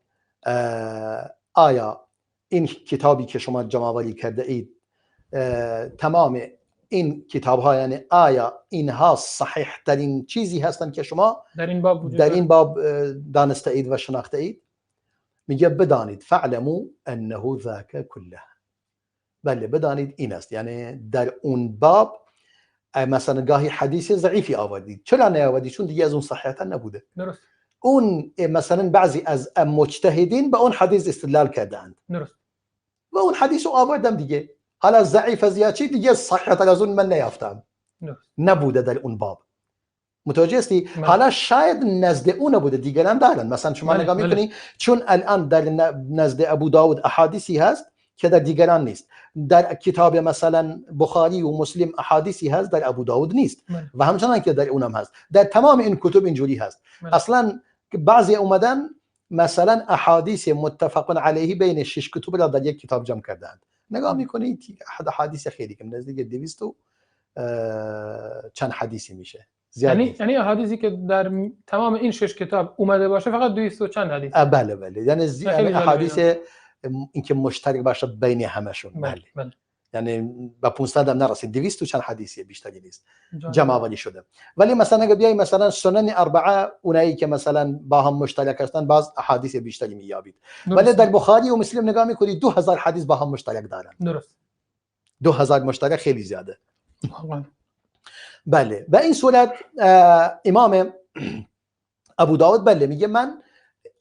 آیا این کتابی که شما جمع‌آوری کرده اید تمام این کتاب ها، یعنی آیا اینها صحیح ترین چیزی هستند که شما در این باب دانسته اید و شناخته اید؟ میگه بدانید فعلموا انه ذاک كله. بله بدانید این است، یعنی در اون باب مثلا گاهی حدیث ضعیفی آوردید، چرا نیاوردید؟ چون دیگه از اون صحیحتا نبوده. درست. اون مثلا بعضی از مجتهدین به اون حدیث استدلال کردند. درست. و اون حدیث رو آوردم دیگه، حالا ضعیف از یا چی دیگه صحیحتا از اون من نیافتم. درست. نبوده در اون باب. متوجه هستی؟ حالا شاید نزد اون نبوده، دیگران دارن. مثلا شما نگاه میکنی چون الان در نزد ابو داود احادیثی هست که در دیگران نیست، در کتاب مثلا بخاری و مسلم احادیثی هست در ابو داود نیست و همچنان که در اونم هست، در تمام این کتب اینجوری هست. اصلا بعضی اومدن مثلا احادیث متفق علیه بین شش کتب را در یک کتاب جمع کردند. نگاه میکنید احادیث خیلی کم، نزدیک 200 و چند حدیثی میشه. یعنی احادیثی که در تمام این شش کتاب اومده باشه فقط 200 و چند حدیث. بله بله، یعنی احادیث اینکه مشترک باشه بین همشون. بله. بله. یعنی با 500 هم نرسید، 200 و چند حدیثی بیشتری نیست جمع آوری شده. ولی مثلا اگه بیای مثلا سنن اربعه، اونایی که مثلا با هم مشترک هستن باز احادیث بیشتری میابید. ولی در بخاری و مسلم نگاه میکنی 2000 حدیث با هم مشترک دارن. درست. 2000 مشترک خیلی زیاده. بله. به این صورت امام ابو داود بله میگه من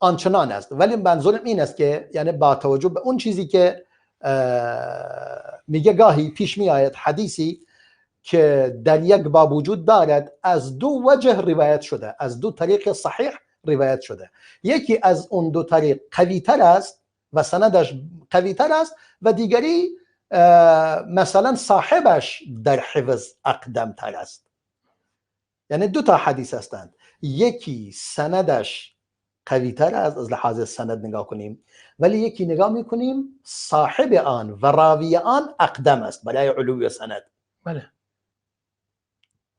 آنچنان است، ولی منظورم این است که یعنی با توجه به اون چیزی که میگه گاهی پیش میآید حدیثی که در یک باب وجود دارد از دو وجه روایت شده، از دو طریق صحیح روایت شده، یکی از اون دو طریق قوی تر است و سندش قوی تر است و دیگری مثلا صاحبش در حفظ اقدم تر است. یعنی دو تا حدیث هستند، یکی سندش قوی تر است از لحاظ سند نگاه کنیم، ولی یکی نگاه میکنیم صاحب آن و راوی آن اقدم است برای علوی سند. بله.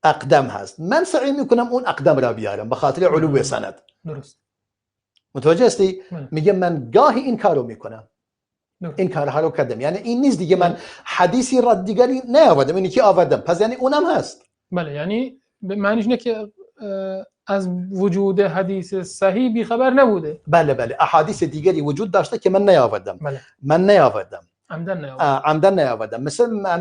اقدم هست. من سعی میکنم اون اقدم را بیارم به خاطر علوی سند. درست. متوجه هستی؟ میگه من گاهی این کارو میکنم. این کارها رو کردم، یعنی این نیست دیگه من حدیثی را دیگری نیاوردم، اینی که آوردم، پس یعنی اونم هست. بله، یعنی معنیش اینه که از وجود حدیث صحیح بیخبر نبوده. بله بله، احادیث دیگری وجود داشته که من نیاوردم. بله. من نیاوردم، عمدن نیاوردم. عمدن نیاوردم.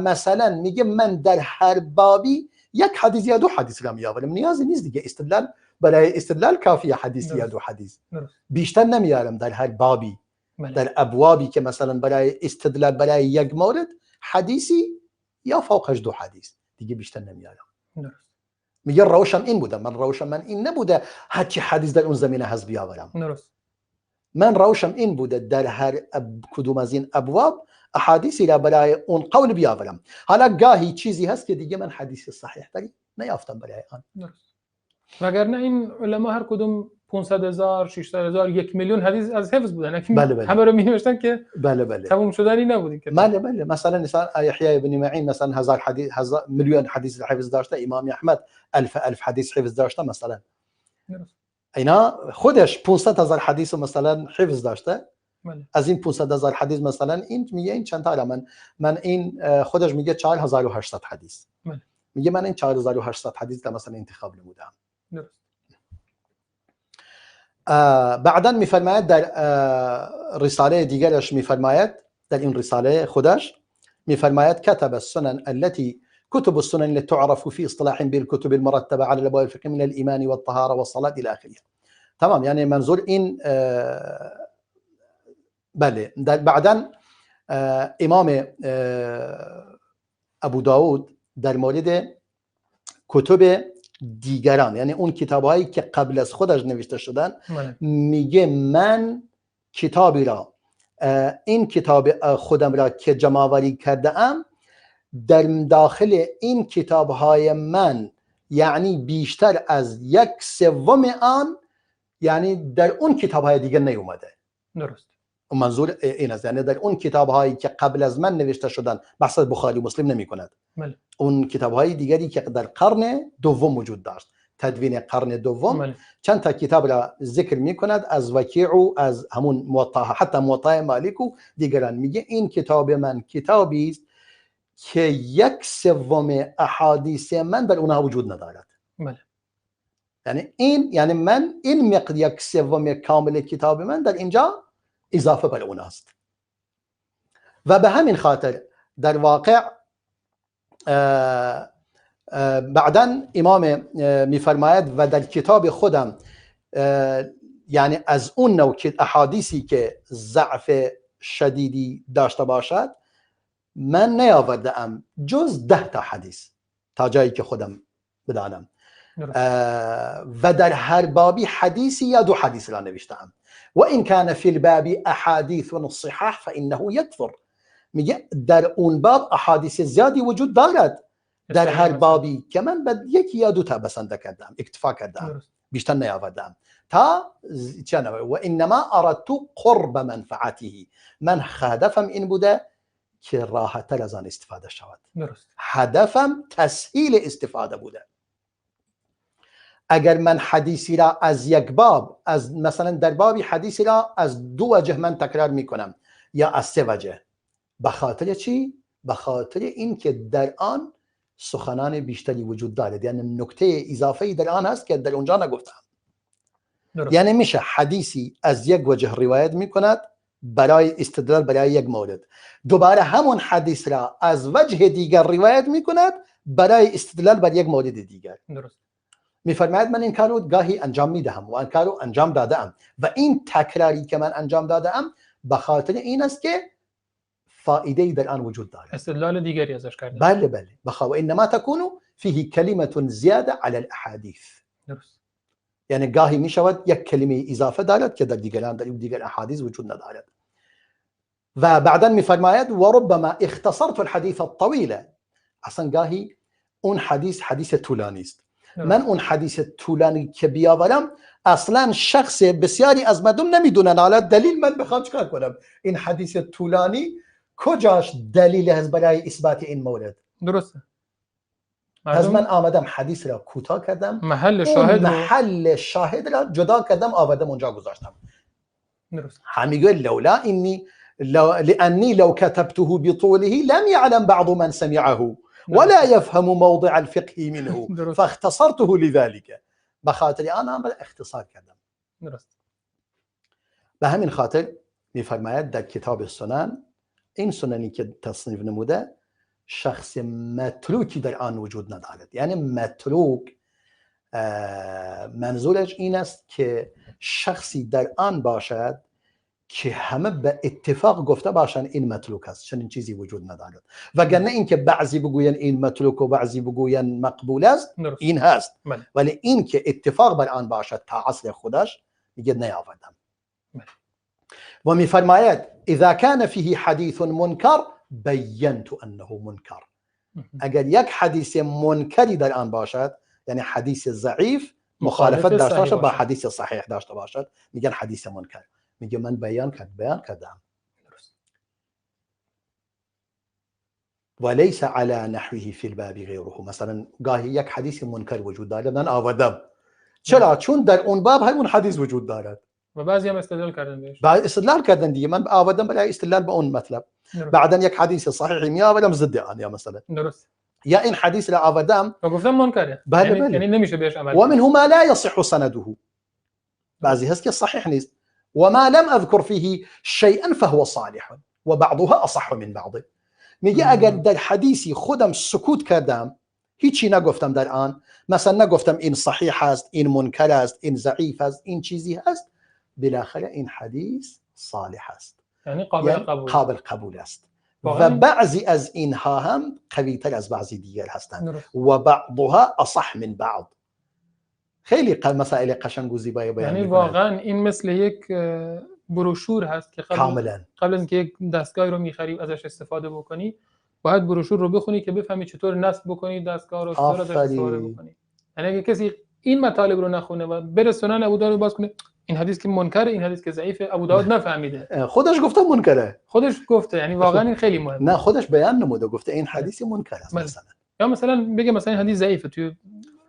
مثلا میگه من در هر بابی یک حدیث یا دو حدیث را میآورم، نیازی نیست دیگه استدلال، برای استدلال کافیه حدیث یا دو حدیث. درست. بیشتر نمیارم در هر بابی. بله. در ابوابی که مثلا برای استدلال برای یک مورد حدیثی یا فوقش دو حدیث دیگه بیشتر نمیارم. درست. میگه روشم این بوده، من روشم من این نبوده هرچی حدیث در اون زمینه هست بیاورم. درست. من روشم این بوده در هر کدوم از این ابواب احادیثی را برای اون قول بیاورم. حالا گاهی چیزی هست که دیگه من حدیث صحیح تری نیافتم برای آن. درست. وگرنه این علما هر کدوم 500,000 600,000 1 میلیون حدیث از حفظ بودن. بله بله. همه رو می‌نوشتن که بله بله. تموم شدنی نبود که. بله بله. مثلا یحیی بن معین مثلا 1000 حدیث، 1000 میلیون حدیث حفظ داشته، امام احمد 1000 حدیث حفظ داشته مثلا. درست. اینا خودش 500,000 حدیث مثلا حفظ داشته. بله. از این 500,000 حدیث مثلا این میگه این چند تا من این خودش میگه 4800 حدیث. بله. میگه من این 4800 حدیث مثلا انتخاب نمودم. درست. بعدا میفرماید در رساله دیگرش، میفرماید در این رساله خودش میفرماید كتب السنن التي كتب السنن التي تعرف في اصطلاح بالكتب المرتبة على الابواب الفقهية من الايمان والطهارة والصلاة الى اخره. تمام، یعنی منظور این بله. بعدا امام ابو داود در مورد کتب دیگران، یعنی اون کتابهایی که قبل از خودش نوشته شدن، میگه من کتابی را، این کتاب خودم را که جمع‌آوری کرده ام، در داخل این کتابهای من یعنی بیشتر از 1/3 آن یعنی در اون کتابهای دیگر نیومده. درست. منظور این است، یعنی در اون کتابهایی که قبل از من نوشته شدن، بحث بخاری و مسلم نمی کند. بله. اون کتابهای دیگری که در قرن دوم وجود داشت، تدوین قرن دوم. بله. چند تا کتاب را ذکر می کند از وکیع و از همون موطا، حتی موطا مالک و دیگران. میگه این کتاب من کتابی است که 1/3 احادیث من در اونها وجود ندارد. بله. یعنی این، یعنی من این مقدار 1/3 کامل کتاب من در اینجا اضافه بر اون است. و به همین خاطر در واقع بعدا امام میفرماید و در کتاب خودم یعنی از اون نوع احادیثی که ضعف شدیدی داشته باشد من نیاورده ام جز 10 تا حدیث تا جایی که خودم بدانم، و در هر بابی حدیثی یا 2 حدیث را نوشتم. و این کان فی الباب احادیث الصحاح فانه یکثر. میگه در اون باب احادیث زیادی وجود دارد، در هر بابی که من به 1 یا 2 تا بسنده کردم، اکتفا کردم، بیشتر نیاوردم تا چنه. و انما اردت قرب منفعته، من هدفم این بوده که راحت‌تر از آن استفاده شود. درست. هدفم تسهیل استفاده بوده. اگر من حدیثی را از یک باب، از مثلا در بابی حدیثی را از 2 وجه من تکرار میکنم یا از 3 وجه، به خاطر چی؟ به خاطر اینکه در آن سخنان بیشتری وجود دارد، یعنی نکته اضافه در آن هست که در اونجا نگفتم. درست. یعنی میشه حدیثی از یک وجه روایت میکند برای استدلال برای یک مورد، دوباره همون حدیث را از وجه دیگر روایت میکند برای استدلال بر یک مورد دیگر. درست. میفرماید من این کارو گاهی انجام میدهم و این کارو انجام دادم و این تکراری که من انجام دادم به خاطر این است که فایده در آن وجود دارد، استدلال دیگری ازش کردن. بله بله، بخاطر انما تكون فيه كلمة زیاده على الاحاديث. درست. یعنی گاهی میشود یک کلمه اضافه دارد که در دیگران، در دیگر احادیث وجود ندارد. و بعدا میفرماید و ربما اختصرت الحديث الطويل. اصلا گاهی اون حدیث حدیث طولانی است، من اون حدیث طولانی که بیاورم اصلا شخص بسیاری از مردم نمیدونن حالا دلیل من بخوام چیکار کنم، این حدیث طولانی کجاش دلیل هست برای اثبات این مورد. درسته. از من آمدم حدیث را کوتاه کردم، محل شاهد، محل شاهد را جدا کردم، آوردم اونجا گذاشتم. درست. میگه لولا انی لانی لو كتبته بطوله لم يعلم بعض من سمعه ولا يفهم موضع الفقه منه فاختصرته لذلك. به خاطر آن هم اختصار کردم. درست. به همین خاطر میفرماید در کتاب سنن، این سننی که تصنیف نموده شخص متروکی در آن وجود ندارد. یعنی متروک منظورش این است که شخصی در آن باشد که همه به اتفاق گفته باشند این متروک است، چنین چیزی وجود ندارد. وگرنه اینکه بعضی بگوین این متروک و بعضی بگوین مقبول است، این هست. ولی این که اتفاق بر آن باشد تا عصر خودش، میگه نیاوردم. و میفرماید اذا كان فيه حديث منكر بینت انه منکر. اگر یک حدیث منکری در آن باشد، یعنی حدیث ضعیف مخالفت داشته باشد با حدیث صحیح داشته باشد، میگن حدیث منکر. میگه من بیان کردم. درست. وليس على نحوه في الباب غيره. مثلا گاهی یک حدیث منکر وجود دارد، من آوردم. چرا؟ چون در اون باب همون حدیث وجود دارد و بعضی هم استدلال کردن بهش. بعد استدلال کردن دیگه، من آوردم برای استدلال به اون مطلب. بعدا یک حدیث صحیح می آوردم ضد آن، یا مثلا درست، یا این حدیث را آوردم و گفتم منکره. بله بله. یعنی نمیشه بهش عمل. و منه ما لا يصح سنده، بعضی هست که صحیح نیست. وما لم اذكر فيه شيئا فهو صالح وبعضها اصح من بعض. میگه اگر در حدیثی خودم سکوت کردم، هیچی نگفتم در آن، مثلا نگفتم این صحیح است، این منکر است، این ضعیف است، این چیزی هست، بالاخره این حدیث صالح است، یعنی قابل قبول، قابل قبول است. و بعضی از اینها هم قوی‌تر از بعضی دیگر هستند و بعضها اصح من بعض. خیلی مسائل قشنگ و زیبایی بیان یعنی می‌کند. واقعا این مثل یک بروشور هست که قبل از اینکه یک دستگاه رو می‌خری ازش استفاده بکنی باید بروشور رو بخونی که بفهمی چطور نصب بکنی دستگاه رو، چطور ازش استفاده بکنی. یعنی اگه کسی این مطالب رو نخونه و بره سنن ابوداود رو باز کنه، این حدیث که منکره، این حدیث که ضعیفه، ابوداود نفهمیده، خودش گفته منکره، خودش گفته. یعنی واقعا این خیلی مهمه. نه خودش بیان نموده، گفته این حدیث منکر است مثلا، یا مثلا بگه مثلا این حدیث ضعیفه. توی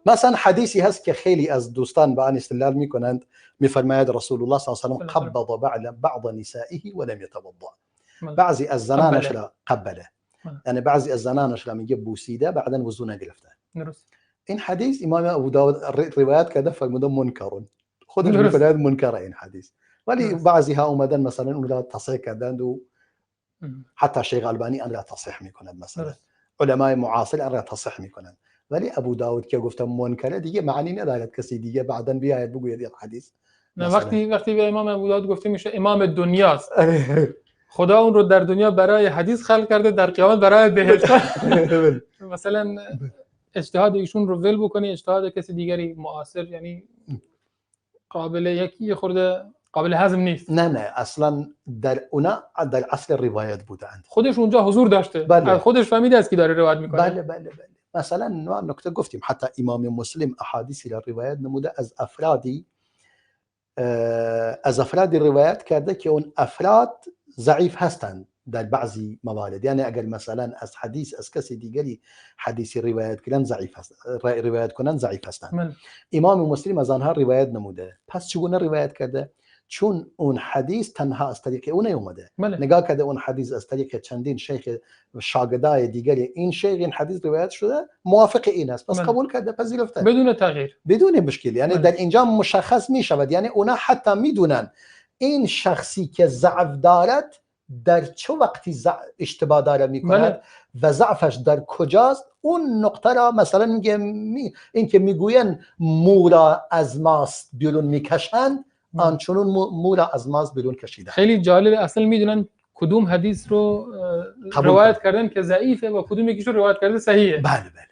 مثلا حدیثی هست که خیلی از دوستان به آن استدلال میکنند، میفرماید رسول الله صلی الله علیه و سلم قبض بعض نسائه ولم يتوضا. بعضی از زنانش را قبله، یعنی بعضی از زنانش را میگه بوسیده بعدا وضو نگرفته. درست. این حدیث امام ابو داود روایت کرده، فرموده منکر، خودش میفرماید منکر این حدیث، ولی بعضی ها اومدن مثلا اون را تصحیح کردند و حتی شیخ البانی آن را تصحیح میکند، مثلا علمای معاصر آن را تصحیح میکنند، ولی ابو داود که گفتم منکره دیگه معنی ندارد کسی دیگه بعدا بیاید بگوید این حدیث. نه وقتی به امام ابو داود گفته میشه امام دنیاست، خدا اون رو در دنیا برای حدیث خلق کرده، در قیامت برای بهشت. مثلا اجتهاد ایشون رو ول بکنی، اجتهاد کسی دیگری معاصر یعنی قابل یکی خورده قابل هضم نیست. نه اصلا در اونا در اصل روایت بودند، خودش اونجا حضور داشته، بله. خودش فهمیده است که داره روایت میکنه. بله بله بله. مثلا ما نکته گفتیم حتی امام مسلم احادیثی را روایت نموده از افرادی روایت کرده که اون افراد ضعیف هستند در بعضی موارد. یعنی اگر مثلا از حدیث از کسی دیگری حدیثی روایت کنند ضعیف هست، روایت کنند ضعیف هستند. امام مسلم از آنها روایت نموده. پس چگونه روایت کرده؟ چون اون حدیث تنها از طریق اون نیومده، نگاه کرده اون حدیث از طریق چندین شیخ شاگردای دیگر این شیخ این حدیث روایت شده، موافق این است، پس قبول کرده، پذیرفته بدون تغییر، بدون مشکل. یعنی در اینجا مشخص می شود، یعنی اونا حتی میدونن این شخصی که ضعف دارد در چه وقتی اشتباه داره میکند و ضعفش در کجاست. اون نقطه را مثلا میگه این که میگوین مورا از ماست بیرون میکشند، آنچنون مورا از ماست بیرون کشیدن. خیلی جالبه، اصلا میدونن کدوم حدیث رو روایت کردن که ضعیفه و کدوم یکیش رو روایت کرده صحیحه. بله بله بله.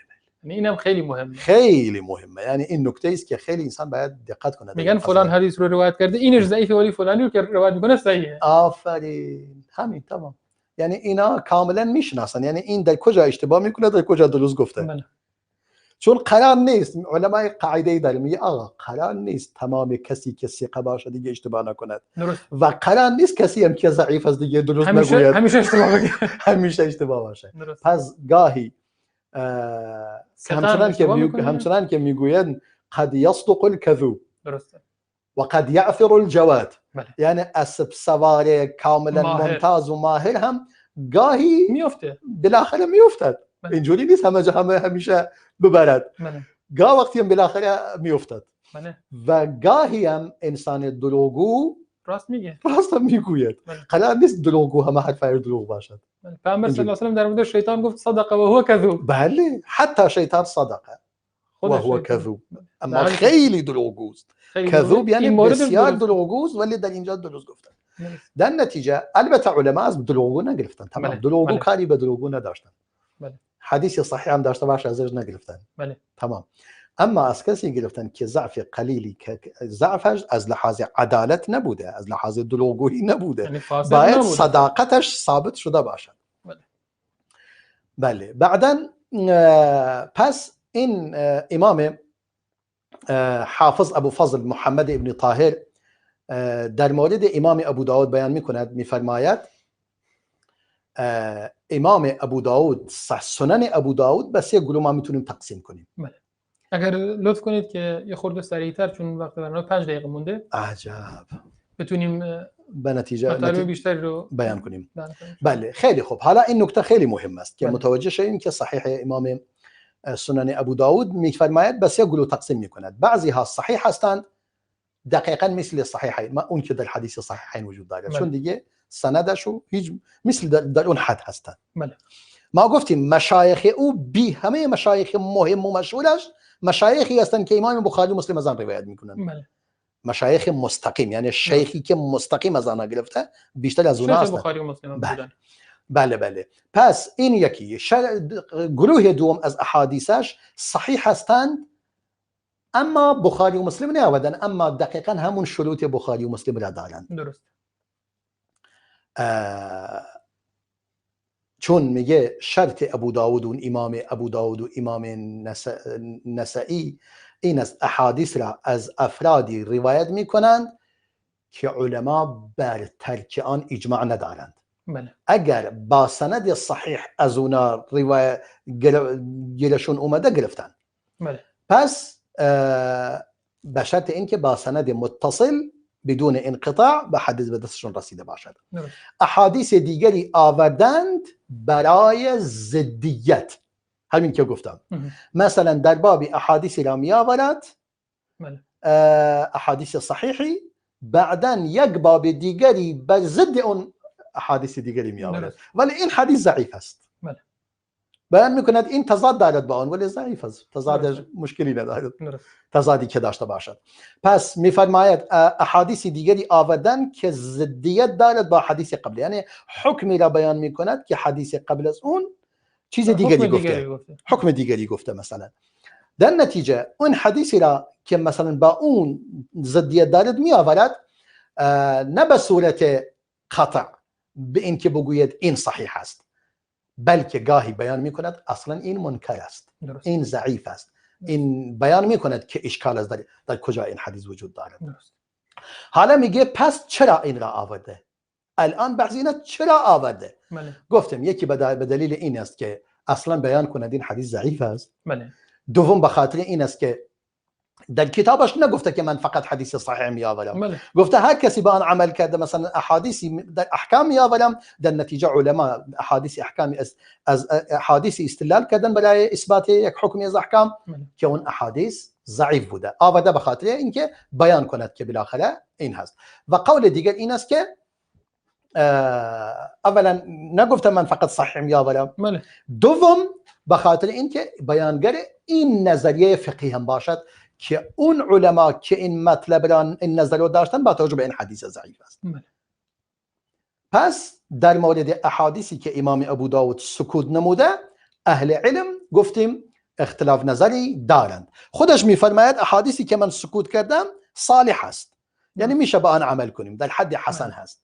یعنی اینم خیلی مهمه، خیلی مهمه. یعنی این نکته است که خیلی انسان باید دقت کنه. میگن فلان حدیث رو روایت کرده اینش ضعیفه ولی فلانی رو که روایت میکنه صحیحه. آفرین، همین تمام. یعنی اینا کاملا میشناسن، یعنی این در کجا اشتباه میکنه، در کجا درست گفته. بله. چون قرار نیست، علمای قاعده ای داره میگه آقا قرار نیست تمام کسی که ثقه باشه دیگه اشتباه نکند، درست. و قرار نیست کسی هم که ضعیف است دیگه درست نگوید، همیشه اشتباه بگه، همیشه اشتباه باشه. درست. پس گاهی همچنان که میگویند قد یصدق الكذوب، درسته، و قد یعثر الجواد. بله. یعنی اسب سوار کاملا ممتاز و ماهر هم گاهی میفته، بالاخره میافتد. اینجوری نیست همه همیشه ببرد. بله. گاه وقتی هم بالاخره میافتد. بله. و گاهی هم انسان دروغگو راست میگه، راست هم میگوید. بله. قرار نیست دروغگو همه حرفای دروغ باشد. بله. پیامبر صلی الله علیه و سلم در مورد شیطان گفت صدق و هو کذوب. بله، حتی شیطان صدقه و هو کذوب، اما خیلی دروغگوست. کذوب یعنی بسیار دروغگوست، ولی در اینجا درست گفتن. در نتیجه البته علما از دروغگو نگرفتن، تمام. دروغگو کاری به دروغگو نداشتن. بله. حدیث صحیح هم داشته باشه ازش نگرفتن. بله. تمام. اما از کسی گرفتن که ضعف قلیلی، که ضعفش از لحاظ عدالت نبوده، از لحاظ دروغگویی نبوده، یعنی باید نبوده، صداقتش ثابت شده باشد. بله. بله. بعدا پس این امام حافظ ابو فضل محمد ابن طاهر در مورد امام ابو داود بیان میکند، میفرماید امام ابو داود سنن ابو داود به سه گروه ما میتونیم تقسیم کنیم. بله. اگر لطف کنید که یه خورده سریعتر، چون وقت برنامه 5 دقیقه مونده، عجب، بتونیم به نتیجه مطالب بیشتری رو بیان کنیم. بله خیلی خوب. حالا این نکته خیلی مهم است که بله. متوجه شویم که صحیح امام سنن ابو داود میفرماید به سه گروه تقسیم میکند. بعضی ها صحیح هستند، دقیقا مثل صحیحین، ما اون که در حدیث صحیحین وجود داره، بله. چون دیگه سندشو هیچ مثل در اون حد هستند. بله. ما گفتیم مشایخ او بی همه مشایخ مهم و مشهورش مشایخی هستند که امام بخاری و مسلم از آن روایت میکنند. بله. مشایخ مستقیم، یعنی شیخی که مستقیم از آنها گرفته بیشتر از اونها شیخ هستند. بخاری و مسلم بله. بودن. بله بله. پس این یکی گروه دوم از احادیثش صحیح هستند اما بخاری و مسلم نیاوردن، اما دقیقا همون شروط بخاری و مسلم را دارند. درست. چون میگه شرط ابو داود و امام ابو داود و امام نسائی این است احادیث را از افرادی روایت میکنند که علما بر ترک آن اجماع ندارند. بله. اگر با سند صحیح از اونا روایت گیرشون اومده گرفتن. بله. پس به شرط اینکه با سند متصل بدون انقطاع به حدیث به دستشون رسیده باشد. احادیث دیگری آوردند برای ضدیت، همین که گفتم. مثلا در باب احادیث را می آورد، احادیث صحیحی، بعدا یک باب دیگری بر ضد اون احادیث دیگری می آورد، ولی این حدیث ضعیف است. بیان میکند این تضاد دارد با آن ولی ضعیف است، تضاد مشکلی ندارد، تضادی که داشته باشد. پس میفرماید احادیث دیگری آوردن که ضدیت دارد با حدیث قبل، یعنی حکمی را بیان میکند که حدیث قبل از اون چیز دیگری گفته، حکم دیگری گفته مثلا. در نتیجه اون حدیثی را که مثلا با اون ضدیت دارد می آورد، نه به صورت قطع به اینکه بگوید این صحیح است، بلکه گاهی بیان میکند اصلا این منکر است، درست. این ضعیف است، این بیان میکند که اشکال است در کجا این حدیث وجود دارد. درست. حالا میگه پس چرا این را آورده؟ الان بحث اینه چرا آورده؟ بله. گفتم یکی به دلیل این است که اصلا بیان کند این حدیث ضعیف است. بله. دوم به خاطر این است که در کتابش نگفته که من فقط حدیث صحیح می آورم. بله. گفته هر کسی با آن عمل کرده، مثلا احادیثی در احکام می آورم، در نتیجه علما احادیث احکام از احادیث استدلال کردن برای اثبات یک حکمی از احکام. بله. که اون احادیث ضعیف بوده، آورده به خاطر اینکه بیان کند که بالاخره این هست. و قول دیگر این است که اولا نگفته من فقط صحیح می آورم. بله. دوم به خاطر اینکه بیانگر این نظریه فقهی هم باشد که اون علما که این مطلب را این نظر رو داشتن با توجه به این حدیث ضعیف است. بله. پس در مورد احادیثی که امام ابو داود سکوت نموده، اهل علم گفتیم اختلاف نظری دارند. خودش میفرماید احادیثی که من سکوت کردم صالح است، یعنی میشه با آن عمل کنیم، در حد حسن هست.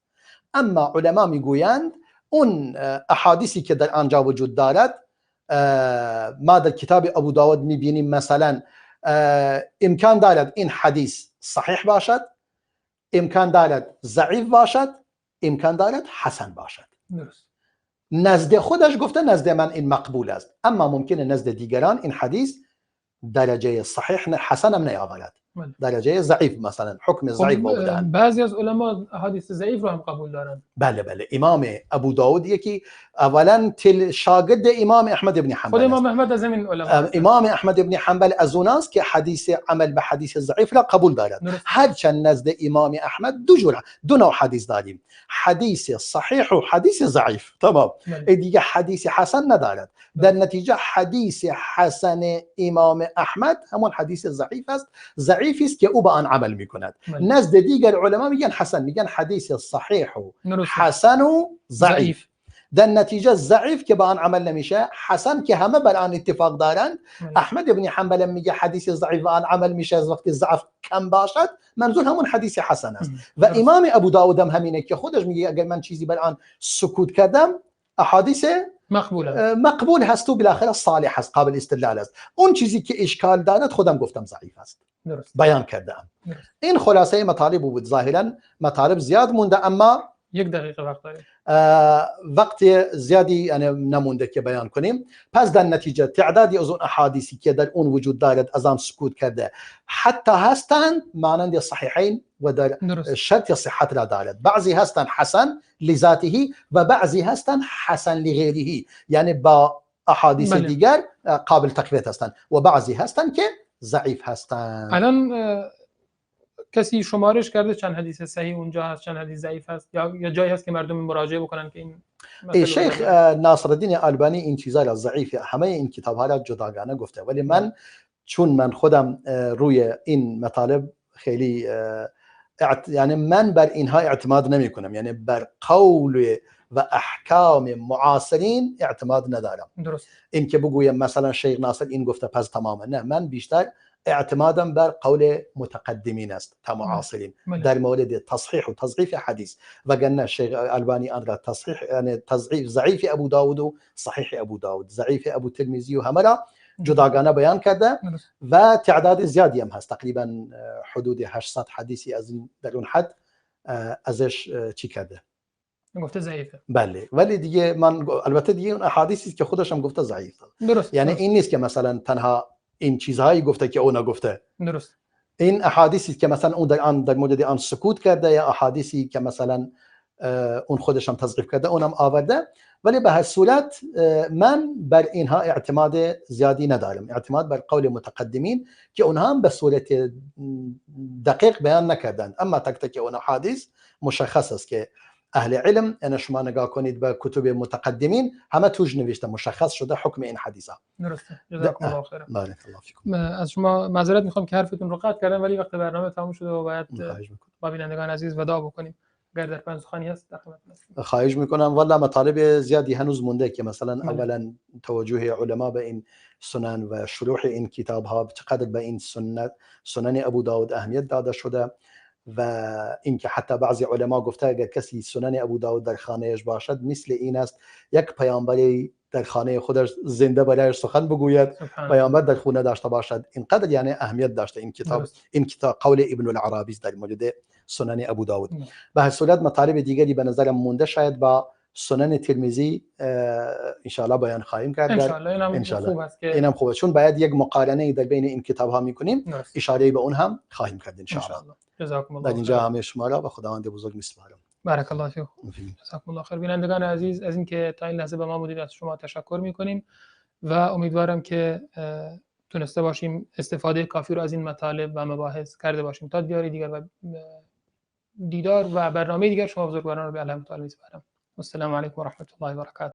اما علما میگویند اون احادیثی که در آنجا وجود دارد، ما در کتاب ابو داود میبینیم مثلا امکان دارد این حدیث صحیح باشد، امکان دارد ضعیف باشد، امکان دارد حسن باشد. درست. نزد خودش گفته نزد من این مقبول است، اما ممکنه نزد دیگران این حدیث درجه صحیح حسن هم نیاورد، درجه ضعیف مثلا حکم ضعیف بودن. بعضی از علما حدیث ضعیف رو هم قبول دارند. بله بله. امام ابو داود یکی اولا شاگرد امام احمد بن حنبل، خود امام احمد از همین علما، امام احمد بن حنبل از اوناست که حدیث عمل به حدیث ضعیف را قبول دارد. هرچند نزد امام احمد دو نوع حدیث داریم، حدیث صحیح و حدیث ضعیف. تمام. دیگه حدیث حسن ندارد. در نتیجه حدیث حسن امام احمد همون حدیث ضعیف است، ضعیف است که او به آن عمل میکند. نزد دیگر علما میگن حسن، میگن حدیث صحیح و حسن و ضعیف. در نتیجه ضعیف که به آن عمل نمیشه، حسن که همه بر آن اتفاق دارند. احمد ابن حنبل میگه حدیث ضعیف به آن عمل میشه از وقتی ضعف کم باشد، منظور همون حدیث حسن است. و امام ابو داود هم همینه که خودش میگه اگر من چیزی بر آن سکوت کردم احادیث مقبول هست و بالاخره صالح هست، قابل استدلال است. اون چیزی که اشکال دارد خودم گفتم ضعیف است، درست. بیان کردم. این خلاصه مطالب بود. ظاهرا مطالب زیاد مونده، اما یک دقیقه وقت داریم، وقت زیادی یعنی نمونده که بیان کنیم. پس در نتیجه تعدادی از اون احادیثی که در اون وجود دارد از آن سکوت کرده حتی هستند مانند صحیحین و در شرط صحت را دارد. بعضی هستند حسن لذاته و بعضی هستند حسن لغیره، یعنی با احادیث دیگر قابل تقویت هستند، و بعضی هستند که ضعیف هستند. الان کسی شمارش کرده چند حدیث صحیح اونجا هست، چند حدیث ضعیف هست، یا جایی هست که مردم مراجعه بکنن که این شیخ ناصرالدین البانی این چیزا را ضعیف همه این کتاب ها را جداگانه گفته، ولی من چون من خودم روی این مطالب خیلی یعنی من بر اینها اعتماد نمی کنم، یعنی بر قول و احکام معاصرین اعتماد ندارم. درست. این که بگویم مثلا شیخ ناصر این گفته پس تمامه، نه، من بیشتر اعتمادم بر قول متقدمین است تا معاصرین در مورد تصحیح و تضعیف حدیث، وگرنه شیخ البانی آن را تصحیح یعنی تضعیف ضعیف ابو داود و صحیح ابو داود، ضعیف ابو ترمذی و همه را جداگانه بیان کرده و تعداد زیادی هم هست، تقریبا حدود 800 حدیثی از این در اون حد ازش چی کرده، گفته ضعیفه. بله، ولی دیگه من البته دیگه اون احادیثی که خودش هم گفته ضعیف. درست. یعنی درست. این نیست که مثلا تنها این چیزهایی گفته که اون گفته. درست. این احادیثی که مثلا اون در آن در مورد آن سکوت کرده یا احادیثی که مثلا اون خودش هم تضعیف کرده اونم آورده، ولی به هر صورت من بر اینها اعتماد زیادی ندارم، اعتماد بر قول متقدمین که اونها هم به صورت دقیق بیان نکردند، اما تک تک اون احادیث مشخص است که اهل علم، یعنی شما نگاه کنید به کتب متقدمین همه توش نوشته مشخص شده حکم این حدیث ها. درسته. جزاکم الله خیرا. بارک الله فیکم. از شما معذرت میخوام که حرفتون رو قطع کردم، ولی وقت برنامه تموم شده و باید با بینندگان عزیز وداع بکنیم. اگر در پنج سخنی هست در خدمتتون هستم. خواهش میکنم. والا مطالب زیادی هنوز مونده که مثلا اولا توجه علما به این سنن و شروح این کتاب ها چقدر به این سنن ابو داود اهمیت داده شده و اینکه حتی بعضی علما گفته اگر کسی سنن ابو داود در خانهش باشد مثل این است یک پیامبری در خانه خودش زنده برایش سخن بگوید، پیامبر در خونه داشته باشد، اینقدر یعنی اهمیت داشته این کتاب. این کتاب قول ابن العرابی در مورد سنن ابو داود. به هر صورت مطالب دیگری به نظرم مونده، شاید با سنن ترمذی ان شاء الله بیان خواهیم کرد. ان شاء الله. اینم خوب است که اینم خوبه، چون باید یک مقارنه در بین این کتاب ها میکنیم، اشاره به اون هم خواهیم کرد ان شاء الله. جزاکم الله. در اینجا همه شما را به خداوند بزرگ میسپارم. بارک الله فیکم. جزاکم الله خیر. بینندگان عزیز، از اینکه تا این لحظه با ما بودید از شما تشکر میکنیم و امیدوارم که تونسته باشیم استفاده کافی رو از این مطالب و مباحث کرده باشیم. تا دیدار دیگر و دیدار و برنامه دیگر شما بزرگواران رو به الله متعال میسپارم. السلام علیکم و رحمت الله و برکاته.